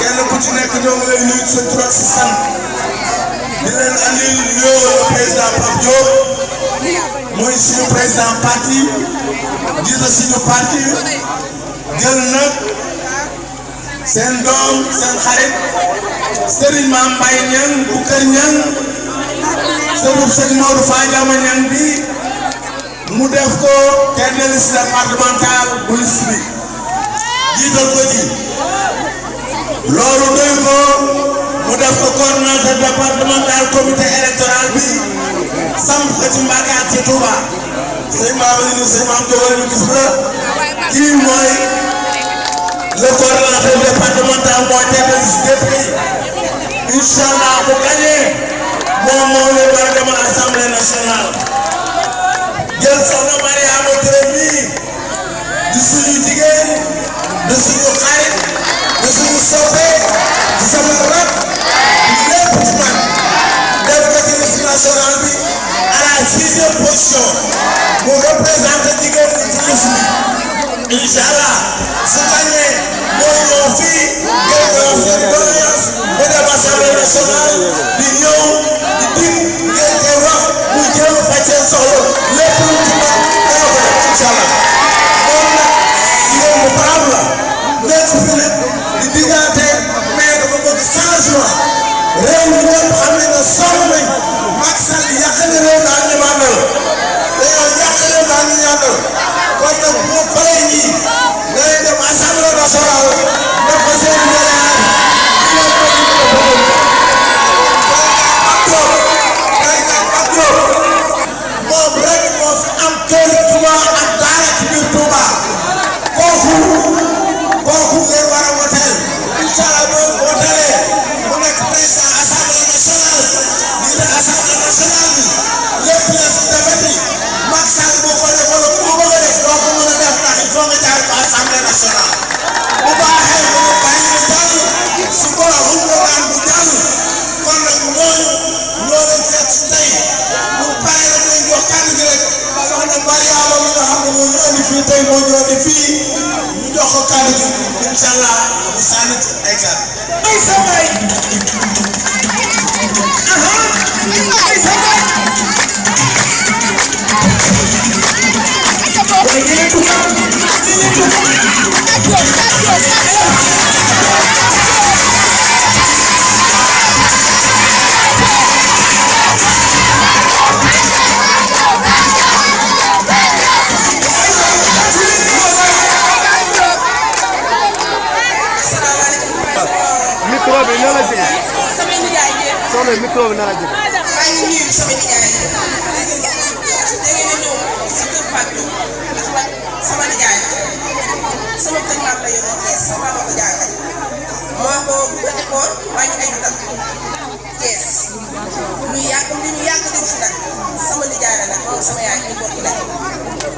kenn ku ci nekk ñoo ngi lay nuyu sa tur ak sa sant di leen andil nuyoo président Pape Diop muy suñu président parti jiite suñu parti jël nag seen doom seen xarit Serigne Mame Mbaye Niang bu Kër Niang sëriñ Sëñ Modou Fadiama Niang bi mu def ko tête de liste départementale bu liste bi jiital ko ji loolu doy ko mu def ko coordonnateur départemental comité électoral bi samp ko ci Mbacké ak ci Touba sëñ Mame ni sëñ Mame Diop ñu gis la kii mooy le coordonnateur départemental mooy tête de liste député inchallah bu gagné moom moo leen war a demal assemblée nationale jël soxna Mariama Touré mii di suñu jigéen di suñu xarit di suñu soppe di sama rak di lépp ci man def ko ci liste nationale bi à la 6e position mu représenté jigéen ñi ci liste bi inchallah su gagné moo ñëw fii ngeen ñëw seen doléance mu dem assemblée nationale di ñëw di dig ngeen koy wax mu jéem a faj seen soxla lépp lu ci mën dana ko def inchallah moom nag jigéen bu baax la nekk fi nag di diggaate mais dafa bëgg changement réew mi ñëpp xam ne nga sonn nañ Macky Sall yàq na réew daa ñu màndal dañoo yàq réew daa ñu ñàndal kon nag bu ma paree ñii tey moo ñëw di fii ñu jox ko kàddu gi incha allah mu sànni ay kàddu. ay sa waay. ay sa waay. micro bi na la jege. sama nijaay ngeen. soxna micro bi na la jege. maa ngi nuyu sama nijaay da ngeen a ñëw si kër Fatou sama nijaay sama kër maam la yoroo Thiès sama maam ko jàngal moo ko bu école wàññi ay atam Thiès lu yàgg di fi nag sama nijaay la nag moom sama yaay ñu bokk nag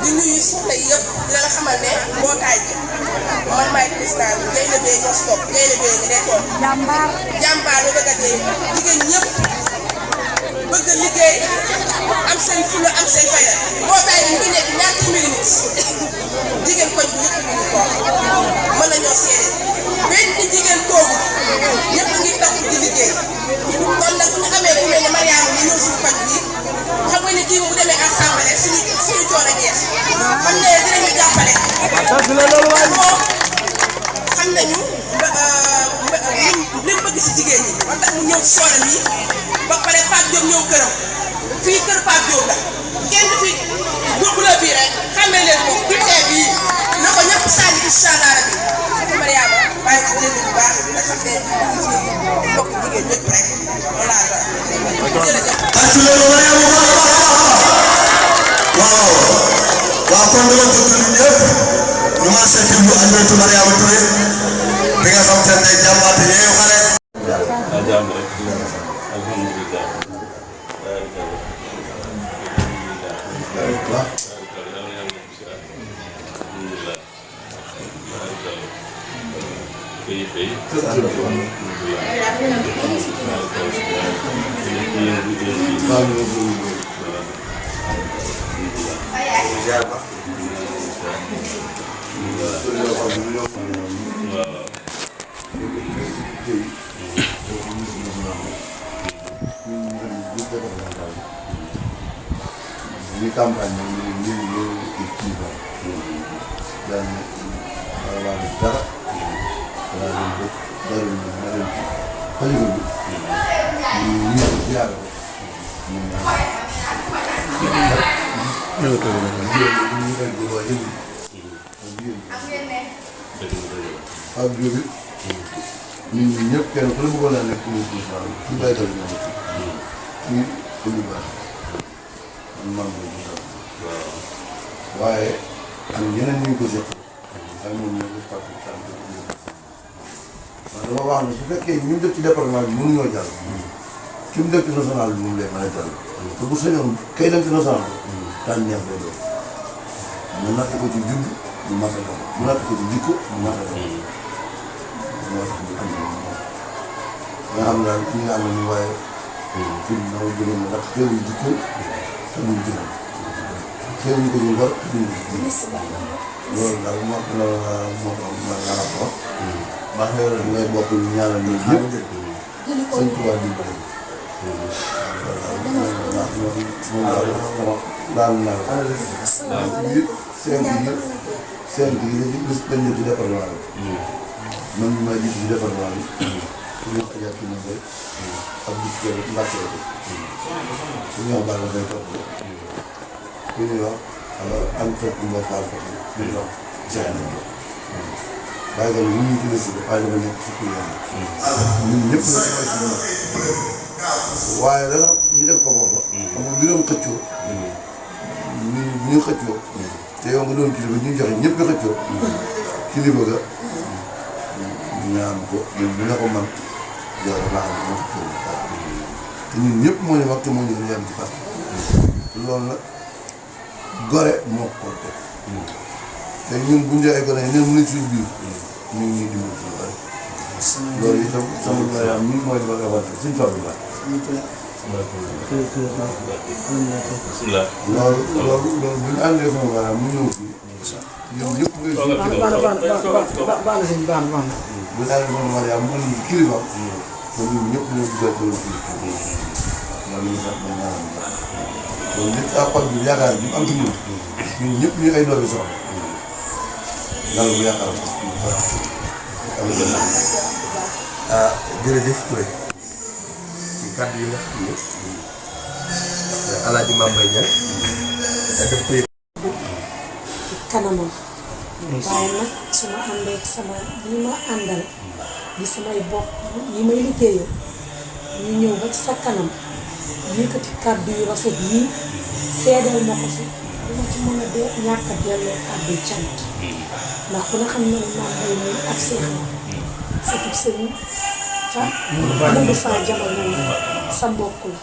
di nuyu soxna yi yëpp dina la xamal ne mbootaay bi man maay président bi Gaynde Bee ñoo si topp Gaynde Bee ngi nekkoon jàmbaar ba bëgg a dee jigéen ñëpp bëgg a liggéey am seen fulla am seen fayda mbootaay bi ñu nekk ñaar téeméeri nit jigéen koñ bi yëpp ñu toog mën nañoo seede benn jigéen toogu ñëpp ngi tax di liggéey kon nag bu ñu amee ku mel ne Mariama ñu ñëw suñu koñ bi xam nga ne kii bu demee assemblée suñu coono jeex xam ne dinañu jàppale moom xam nañu li mu bëgg si jigéen ñi moo tax mu ñëw si sooram yi ba pare Pape Diop ñëw këram fii kër Pape Diop la kenn fi yóbbu la bii rek xamee leen ko bi tee bii na ko ñëpp sànni incha allah rabi surtout Mariama bàyyi ko jënd bu baax nga xam ne mbokk jigéen ñëpp rek voilà jërëjëf. waaw waaw kon dama tudd nit ñëpp ñu marché déglu Adjaratou Mariama Touré bi nga xam te ne jàmbaate ñeew xale. jàmm rek alhamdulilah. Ini kampanye ini istimewa dan orang darah dari Hollywood ini biar ini ñëpp kenn ku ne bëggoon naa nekk ci baykat yi ci man waaye am yeneen ñu ko jot ak moom ñoo ko fàttali tànk dama wax ne su fekkee ñu def ci département bi mënuñoo jàll ki mu def ci national bi moom lay mën a jàll te bu sañoon kay dem ci national bi daan neex lay doon mu natt ko ci jub mu mata doon mu natt ko ci jikko mu mata doon moo tax ñu am nga xam daal ñi nga am ni waaye fi na ma jëloon ndax xéewul jikko amul jëloon xéewul ko ñu war loolu daal moo ma nga ko wax yore ngay bokk ñu ñaanal ñoom ñëpp sëñ Tuubaa di bëri daal naa cinq yi dañ ci département bi man ñu may jiitu ci département bi ñu wax ajaat ki na koy ak gis ko mbàccee ko su ñu wax baal la day topp ku ñuy wax am topp mba faal ko ñu wax jaay nañ ko waaye daal ñu ngi ci des bi waaye dama nekk fukki yàlla ñun ñëpp na mooy suñu waaye dana ñu def ko foofa xam nga mbiram xëccoo ñu bu ñu xëccoo te yow nga doon kilifa ñu joxe ñëpp nga xëccoo kilifa ga ñaan ko ñu ne ko man yow da baax na ma xëccoo te ñun ñëpp moo ñu wax te moo ñu gën a yem ci fàtt loolu nag gore moo ko teg te ñun bu ñu joxee gone yi ne mu ne suñu biir ñu ngi ñuy dimbali suñu bari loolu itam sama yaram mi mooy dama koy wax suñu tool bi la loolu bu ñu àndee sama yaram mu ñëw fii ñoom ñëpp ngay toogal ci kaw baax na sëñ baax na. bu daal di mën a war a am mën kilifa kon ñun ñëpp ñoo dugal ci loolu loolu ñu sax dañ ñaanal loolu nit ak xol bi yaakaar bi am ci ñun ñëpp ñu ay doomi soxla yàlla bu yaakaar jërëjëf Touré ci kàddu yi nga xam ne Alaaji Mame Mbaye Niang daf koy kanamam waaye nag su ma àndee sama ñi ma àndal di samay bopp yi may liggéeyal ñu ñëw ba ci sa kanam yëkkati kàddu yu rafet yii seedeel ma ko fi dama ci mën a ñàkk a delloo kàddu yu cant ndax ku ne xam ne ne Mame Mbaye nii ak seex la surtout sëñ fa Modou Fa Jamal na sa mbokk la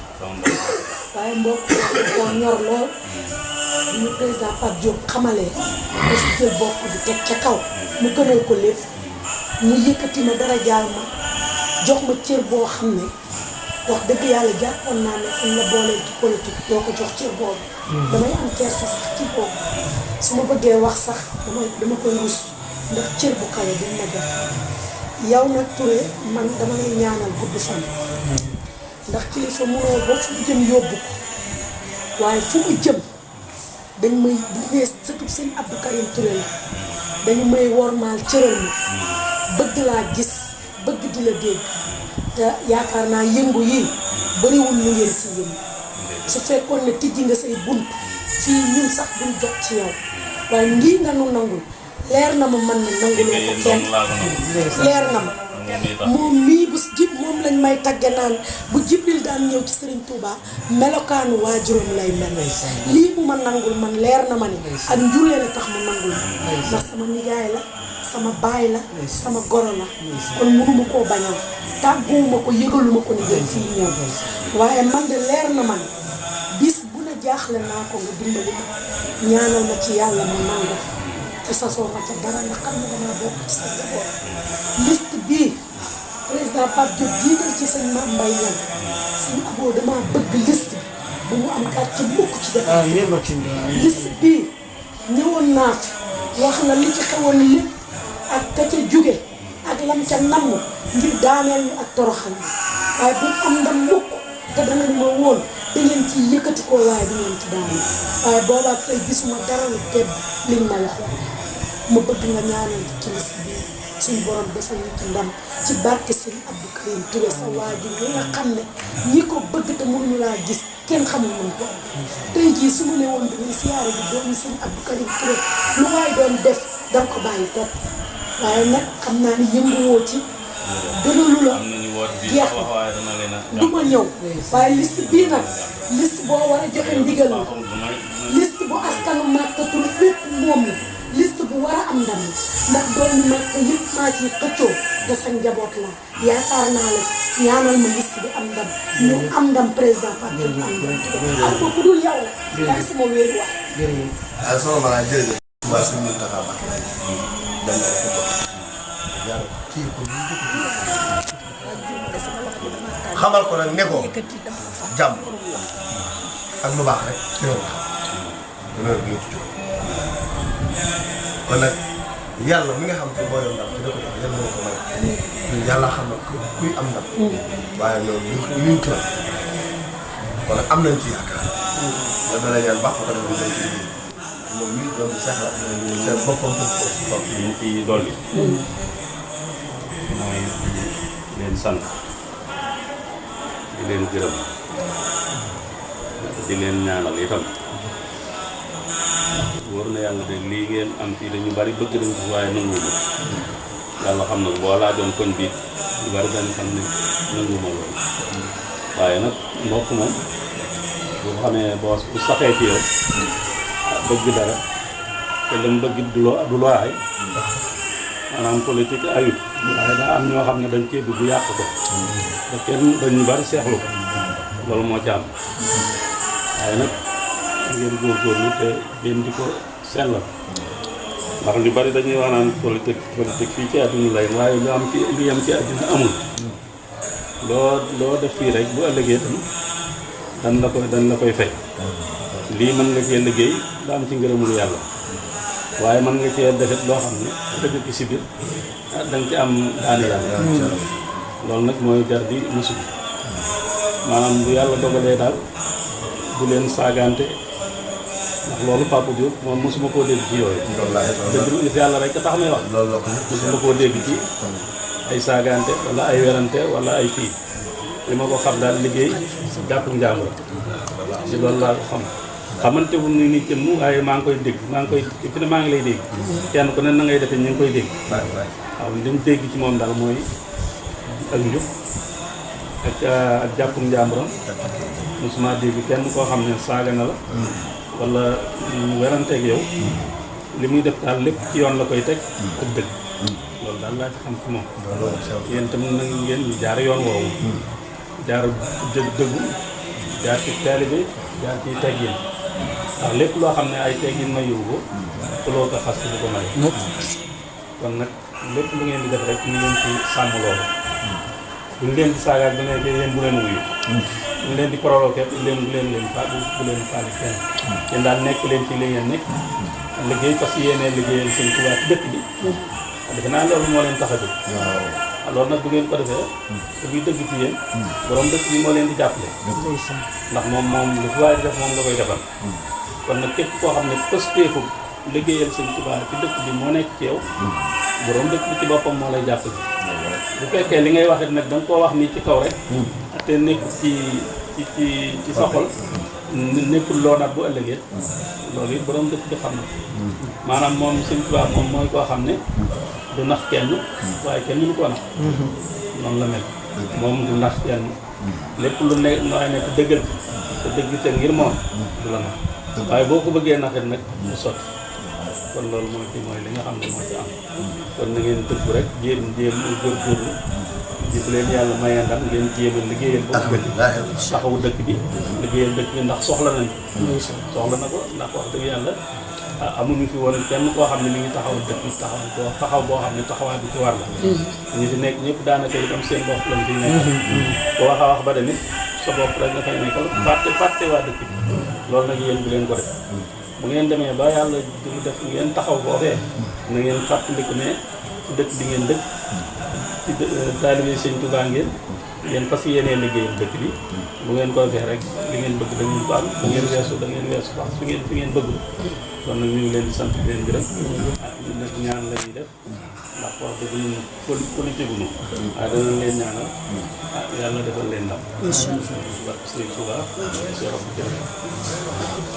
waaye mbokk la koo ñor lool bi ñu président Pape Diop xamalee dafa jël bokk bi teg ca kaw mu gënal ko lépp mu yëkkati ma dara jaal ma jox ma cër boo xam ne wax dëgg yàlla jàppoon naa ne fu la boolee ci politique doo ko jox cër boobu damay am kersa sax ci boobu su ma bëggee wax sax dama koy rus ndax cër bu kawe bi ma jox yow nag Touré man dama lay ñaanal gudd fan ndax kilifa mënoo ba fu jëm yóbbu ko waaye fu mu jëm dañ may bu nee surtout sëñ Abdou Karim Touré la dañu may wormaal cëral ma bëgg laa gis bëgg di la dégg te yaakaar naa yëngu yi bariwul lu ngeen ci yëngu su fekkoon ne tijji nga say bunt fii ñun sax duñ jot ci yow waaye ngii nga nu nangul leer na ma man ne nanguloo ko kenn leer na ma moom mii bu jib moom lañ may tagge naan bu Jibril daan ñëw ci Serigne Touba melokaanu waajuram lay mel lii mu ma nangul man leer na ma ne ak njuree la tax ma nangul ma ndax sama nijaay la sama baay la sama goro la kon mënuma koo bañal tàgguwuma ko yëgaluma ko ni jël fii ñëw waaye man de leer na ma ne bis bu ne jaaxle naa ko nga dimbali ma ñaanal ma ci yàlla mu nangu te sasoo ma ca dara nga xam ne damaa bokk ci sa njaboot liste bii président Pape Diop jiital ci sëñ Mame Mbaye Niang sëñ Abo damaa bëgg liste bi bu mu am gàcce mukk ci def liste bii ñëwoon naa fi wax la li ci xewoon lépp ak ka ca jóge ak lam ca namm ngir daaneel ñu ak toroxal waaye bu am ndam mukk te danga ma woon da ngeen ci yëkkati ko waaye da ngeen ci daaneel waaye boobaa tey gisuma dara lu tedd liñ ma waxoon ma bëgg nga ñaanal ci liste bi suñu borom defal ñu ci ndam ci barke sëñ Abdou Karim Touré sa waajur yi nga xam ne ñi ko bëgg te mënuñu laa gis kenn xamul mën ko tey jii su ma ne woon dañuy siyaare bi doomu sëñ Abdou Karim Touré lu waay doon def danga ko bàyyi topp waaye nag xam naa ni yënguwoo ci gënalu la jeex du ma ñëw waaye liste bii nag liste boo war a joxe ndigal la liste bu askanu Màkka Touré fépp moom la liste bu war a am ndam ndax doomu Màkka yëpp maa ci xëccoo da sa njaboot la yaakaar naa la ñaanal ma liste bi am ndam ñu am ndam président Pape Diop am ndam ak ko ku dul yow la yaay sama wéeru wax soxna Mara jërëjëf waa suñu Mountakha Mbacké dem na rek yàlla kii ko xamal ko nag ne ko jàmm ak lu baax rek ci loolu kon nag yàlla mi nga xam te boo yor ndam te da ko jox yàlla moo ko may yàlla xam na kuy am ndam waaye loolu luñ ko kon nag am nañ ci yaakaar yàlla la ñaan baax ko def dañ ci moom mii doon seex la seen boppam ko li ñu fi dolli mooy leen sant di leen gërëm di leen ñaanal itam wóor na yàlla de lii ngeen am fii dañu bari bëgg nañ ko waaye nanguwuma yàlla xam na boo laajoon koñ bi ñu bari dañ xam ne nanguwuma loolu waaye nag mbokk moom bu xamee boo bu saxee ci yow bëgg dara te lam bëgg du loo ay maanaam politique ayut waaye daa am ñoo xam ne dañ cee dugg yàq ko te kenn dañu bari seexlu ko loolu moo ci am waaye nag ngeen góorgóorlu te ngeen di ko sellal ndax ñu bari dañuy wax naan politique fii ci àdduna lay waaye lu am ci lu yem ci àdduna amul loo def fii rek bu ëllëgee dañ la koy fay lii mën nga cee liggéey da am ci ngërëmul yàlla waaye mën nga cee defit loo xam ne dëgg ci si biir da nga ci am daani yàlla loolu nag mooy jar di musu maanaam bu yàlla dogalee daal bu leen saagante ndax loolu Papa Diop moom mosuma koo dégg ci yooyu dëgg yàlla rek tax may wax mosuma koo dégg ci ay saagante wala ay werante wala ay kii li ma ko xam daal liggéey jàpp njàmbur ci loolu laa ko xam xamante wu ni nit mu waaye maa ngi koy dégg fi ne maa ngi lay dégg kenn ku ne na ngay defee ñu ngi koy dégg waaw li mu dégg ci moom daal mooy ak njub ak jàppum njàmburam mosuma dégg kenn koo xam ne saaga na la wala weranteeg yow li muy def daal lépp ci yoon la koy teg ak dëgg loolu daal laa ci xam ci moom yéen tam na ngeen jaar yoon woowu jaar dëggu jaar ci taalibe jaar ci teggin ndax lépp loo xam ne ay teggin ma yóbbu ko loo ko xas du ko may kon nag lépp lu ngeen di def rek ñu ngeen ci sàmm loolu bu ñu leen di saagaat ba nekk yéen bu leen wuyu bu ñu leen di provoqué bu leen faali kenn yéen daal nekk leen ci li ngeen nekk liggéey parce que yéenee liggéeyal seen Tuubaa ci dëkk bi defe naa loolu moo leen tax a jóg loolu nag bu ngeen ko defee te buy dëgg ci yéen borom dëkk bi moo leen di jàppale ndax moom lu fi waaye di def moom la koy defal kon nag képp koo xam ne pëstéefu liggéeyal seen Tuubaa ci dëkk bi moo nekk ci yow borom dëkk bi ci boppam moo lay jàppale bu fekkee li ngay waxit nag da nga koo wax nii ci kaw rek te nekk ci sa xol nekkul loo nat bu ëllëgee loolu it borom dëkk bi xam na maanaam moom seen Tuubaa moom mooy koo xam ne du nax kenn waaye kenn mënu koo nax noonu la mel moom du nax kenn lépp lu ne nooy nekk dëggal te dëgg te ngir moom du la nax waaye boo ko bëggee naxit nag du sotti kon loolu mooy li nga xam ne moo ci am kon na ngeen dëgg rek jéem góorgóorlu di bu leen yàlla mayee ndam ngeen jéem a liggéeyal boobu dëkk taxawu dëkk bi liggéeyal dëkk bi ndax soxla nañ soxla na ko ndax wax dëgg yàlla amuñu fi woon kenn koo xam ne mi ngi taxaw dëkk bi taxaw boo xam ne taxawaay bi ci war la ñu fi nekk ñëpp daanaka itam seen bopp lañ fi nekk ko wax a wax ba demit sa bopp rek nga fay nekkal fàtte waa dëkk bi loolu nag yéen bu leen ko def bu ngeen demee ba yàlla di def ngeen taxaw boobee na ngeen fàttaliku ne ci dëkk bi ngeen dëkk ci taalibe Sëñ Tuubaa ngeen fas yéenee liggéeyal dëkk bi bu ngeen ko defee rek li ngeen bëgg da ngeen ko am bu ngeen weesu da ngeen weesu wax fi ngeen bëgg kon nag ñu ngi leen di sant leen gërëm ñu nag ñaan la ñuy def ndax wax dëgg ñun politique gu ñu waaye danañ leen ñaanal yàlla defal leen ndam barke Sëñ Tuubaa si rob jërëjëf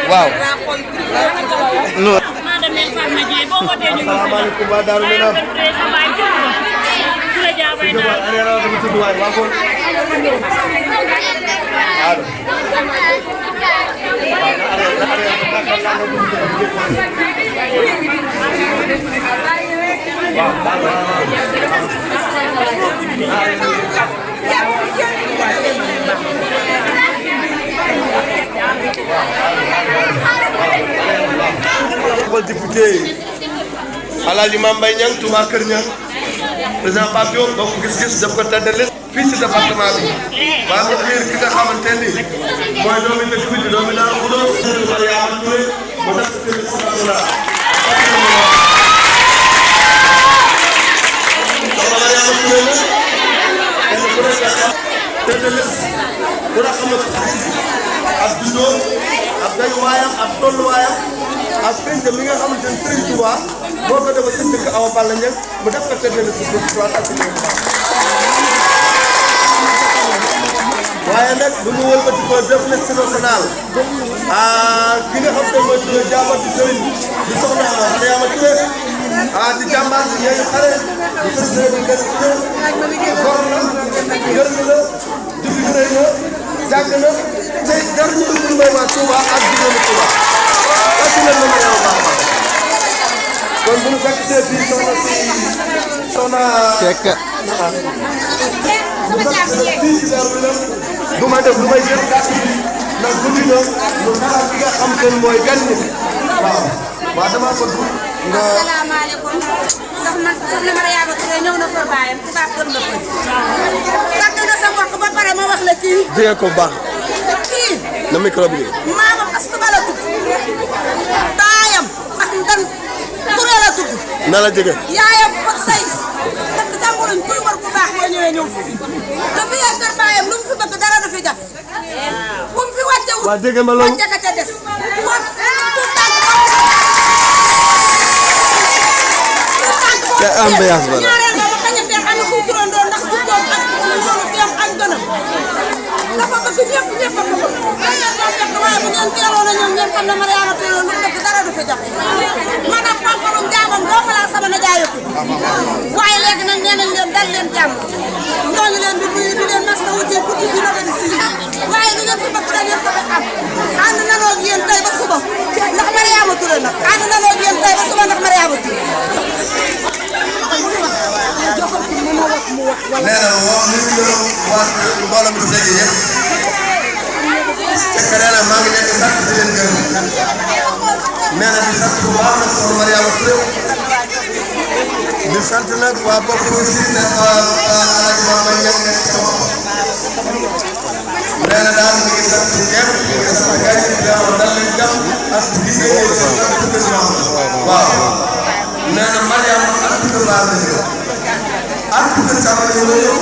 waaw. asalaamaaleykum waa Daaru Minam. député Alaaji Mame Mbaye Niang Touba Kër Niang président Pape Diop boo ko gis-gis daf ko tëdd liste fii ci département bi waa nga xiir ki nga xamante ni mooy doomi dëkk bi di doomi Daaru Xudoos Mariama Touré mu def ci kër si Madoula soxna Mariama Touré la kenn ku nekk tëdd liste ku la xamat ab juddoo ab dayuwaayam ab tolluwaayam ak penc mi nga xamante ni Serigne Touba moo ko defal seen dëkk Awa Balla Niang mu def ko tëdd liste ci Touba ak waaye nag bu ñu wëlbati ko def liste nationale ki nga xam te mooy suñu jàmbaar di sëriñ di soxna Mariama Touré di jàmbaar di ñeeñu xale di sëriñ bi gën gor la gërëm la jubbi rëy na jàng na tey dara ñu dugg may waa Touba ak jigéenu Touba ak leen na Mariama baax kon bu ñu fekk see fii soxna Seck du ma def lu may jël kàddu gi ndax guddi na lu dara bi nga xam te ne mooy gan ñi waaw waaw damaa ko dugg nga. asalaamaaleykum soxna Mariama Touré ñëw na kër baayam tubaab gëm na ko. takk nga sa mbokk ba pare ma wax la kii. jege ko baax. kii. na micro bi. maamam Astu Ba la tudd. baayam ak Ndan Touré la tudd. na la jege. yaayam Fatou Seye. dëkk tàmbuluñ kuy war bu baax boo ñëwee ñëw fi. dafa yaay kër baayam lu mu fi bëgg dara du fi def. bu mu fi wàccewul. waa dégg ma loolu wàcce ka ca des. te ambiance ba la. ñaareel ba ba kañ a teel am na kuy turandoo ndax jubboom ak loolu teem ak gënam. dafa bëgg ñëpp ñëpp a ko bëgg. waaye bu ngeen teeloon a ñëw ngeen xam ne Mariama Touré lu mu bëgg dara du fi jafe. maanaam pampalum jaamam doo ko laal sama najaayatu. waaye léegi nag nee nañ leen dal leen jàmm. ñoo ngi leen di nuyu di leen mas na wuti guddi gi doon si. waaye li ngeen fi bëgg da ngeen ko fi am. ànd nanoo ak yéen tey ba suba ndax Mariama Touré nag. ànd nanoo ak yéen tey ba suba ndax Mariama Touré. nee na woo nuyu waa mbooloo mi fi daje yëpp fekk nee na maa ngi leen di sant di leen gërëm nee na di sant bu baax nag soxna Mariama Touré di sant nag waa bopp aussi ne Alaaji Mama Niang nekk ci sama nee na daal mi ngi sant ñëpp mi ngi sant gars yi di wax dal leen jàmm ak liggéey waaw nee na Mariama ak tudd laa la ak tudd sama yow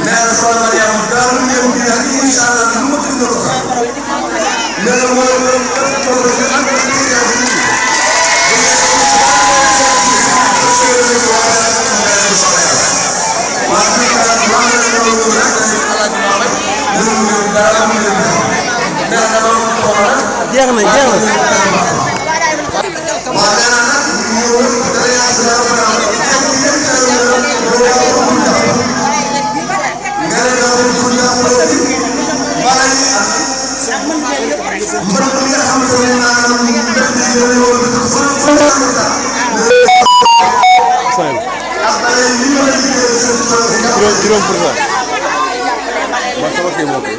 nee na soxna Mariama daal lu ñëw di nag incha allah lu ma tudd ko nee na mooy loolu képp toog ci ak jeex juróom pour cent man sama kii moo koy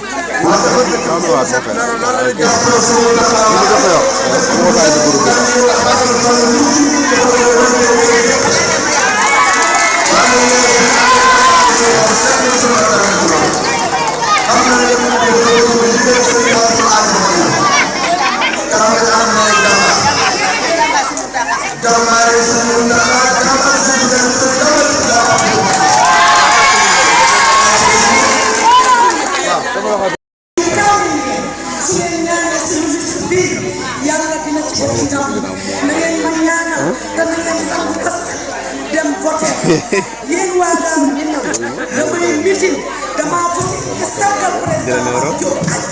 yéen waa daal ñu naan damay mitin damaa fas yéene sargal président Pape Diop ak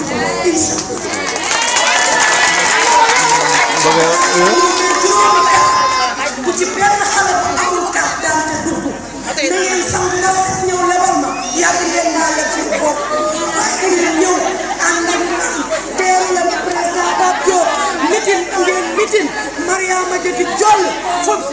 incha allah. bu ci benn xale bu amul carte d'identité dugg na ngeen sant nga ñëw lebal ma yàgg ngeen naa leb ci bopp waaye da ngeen ñëw ànd ak man teel la président Pape Diop mitin ngeen mitin Mariama Jadi Joll foofu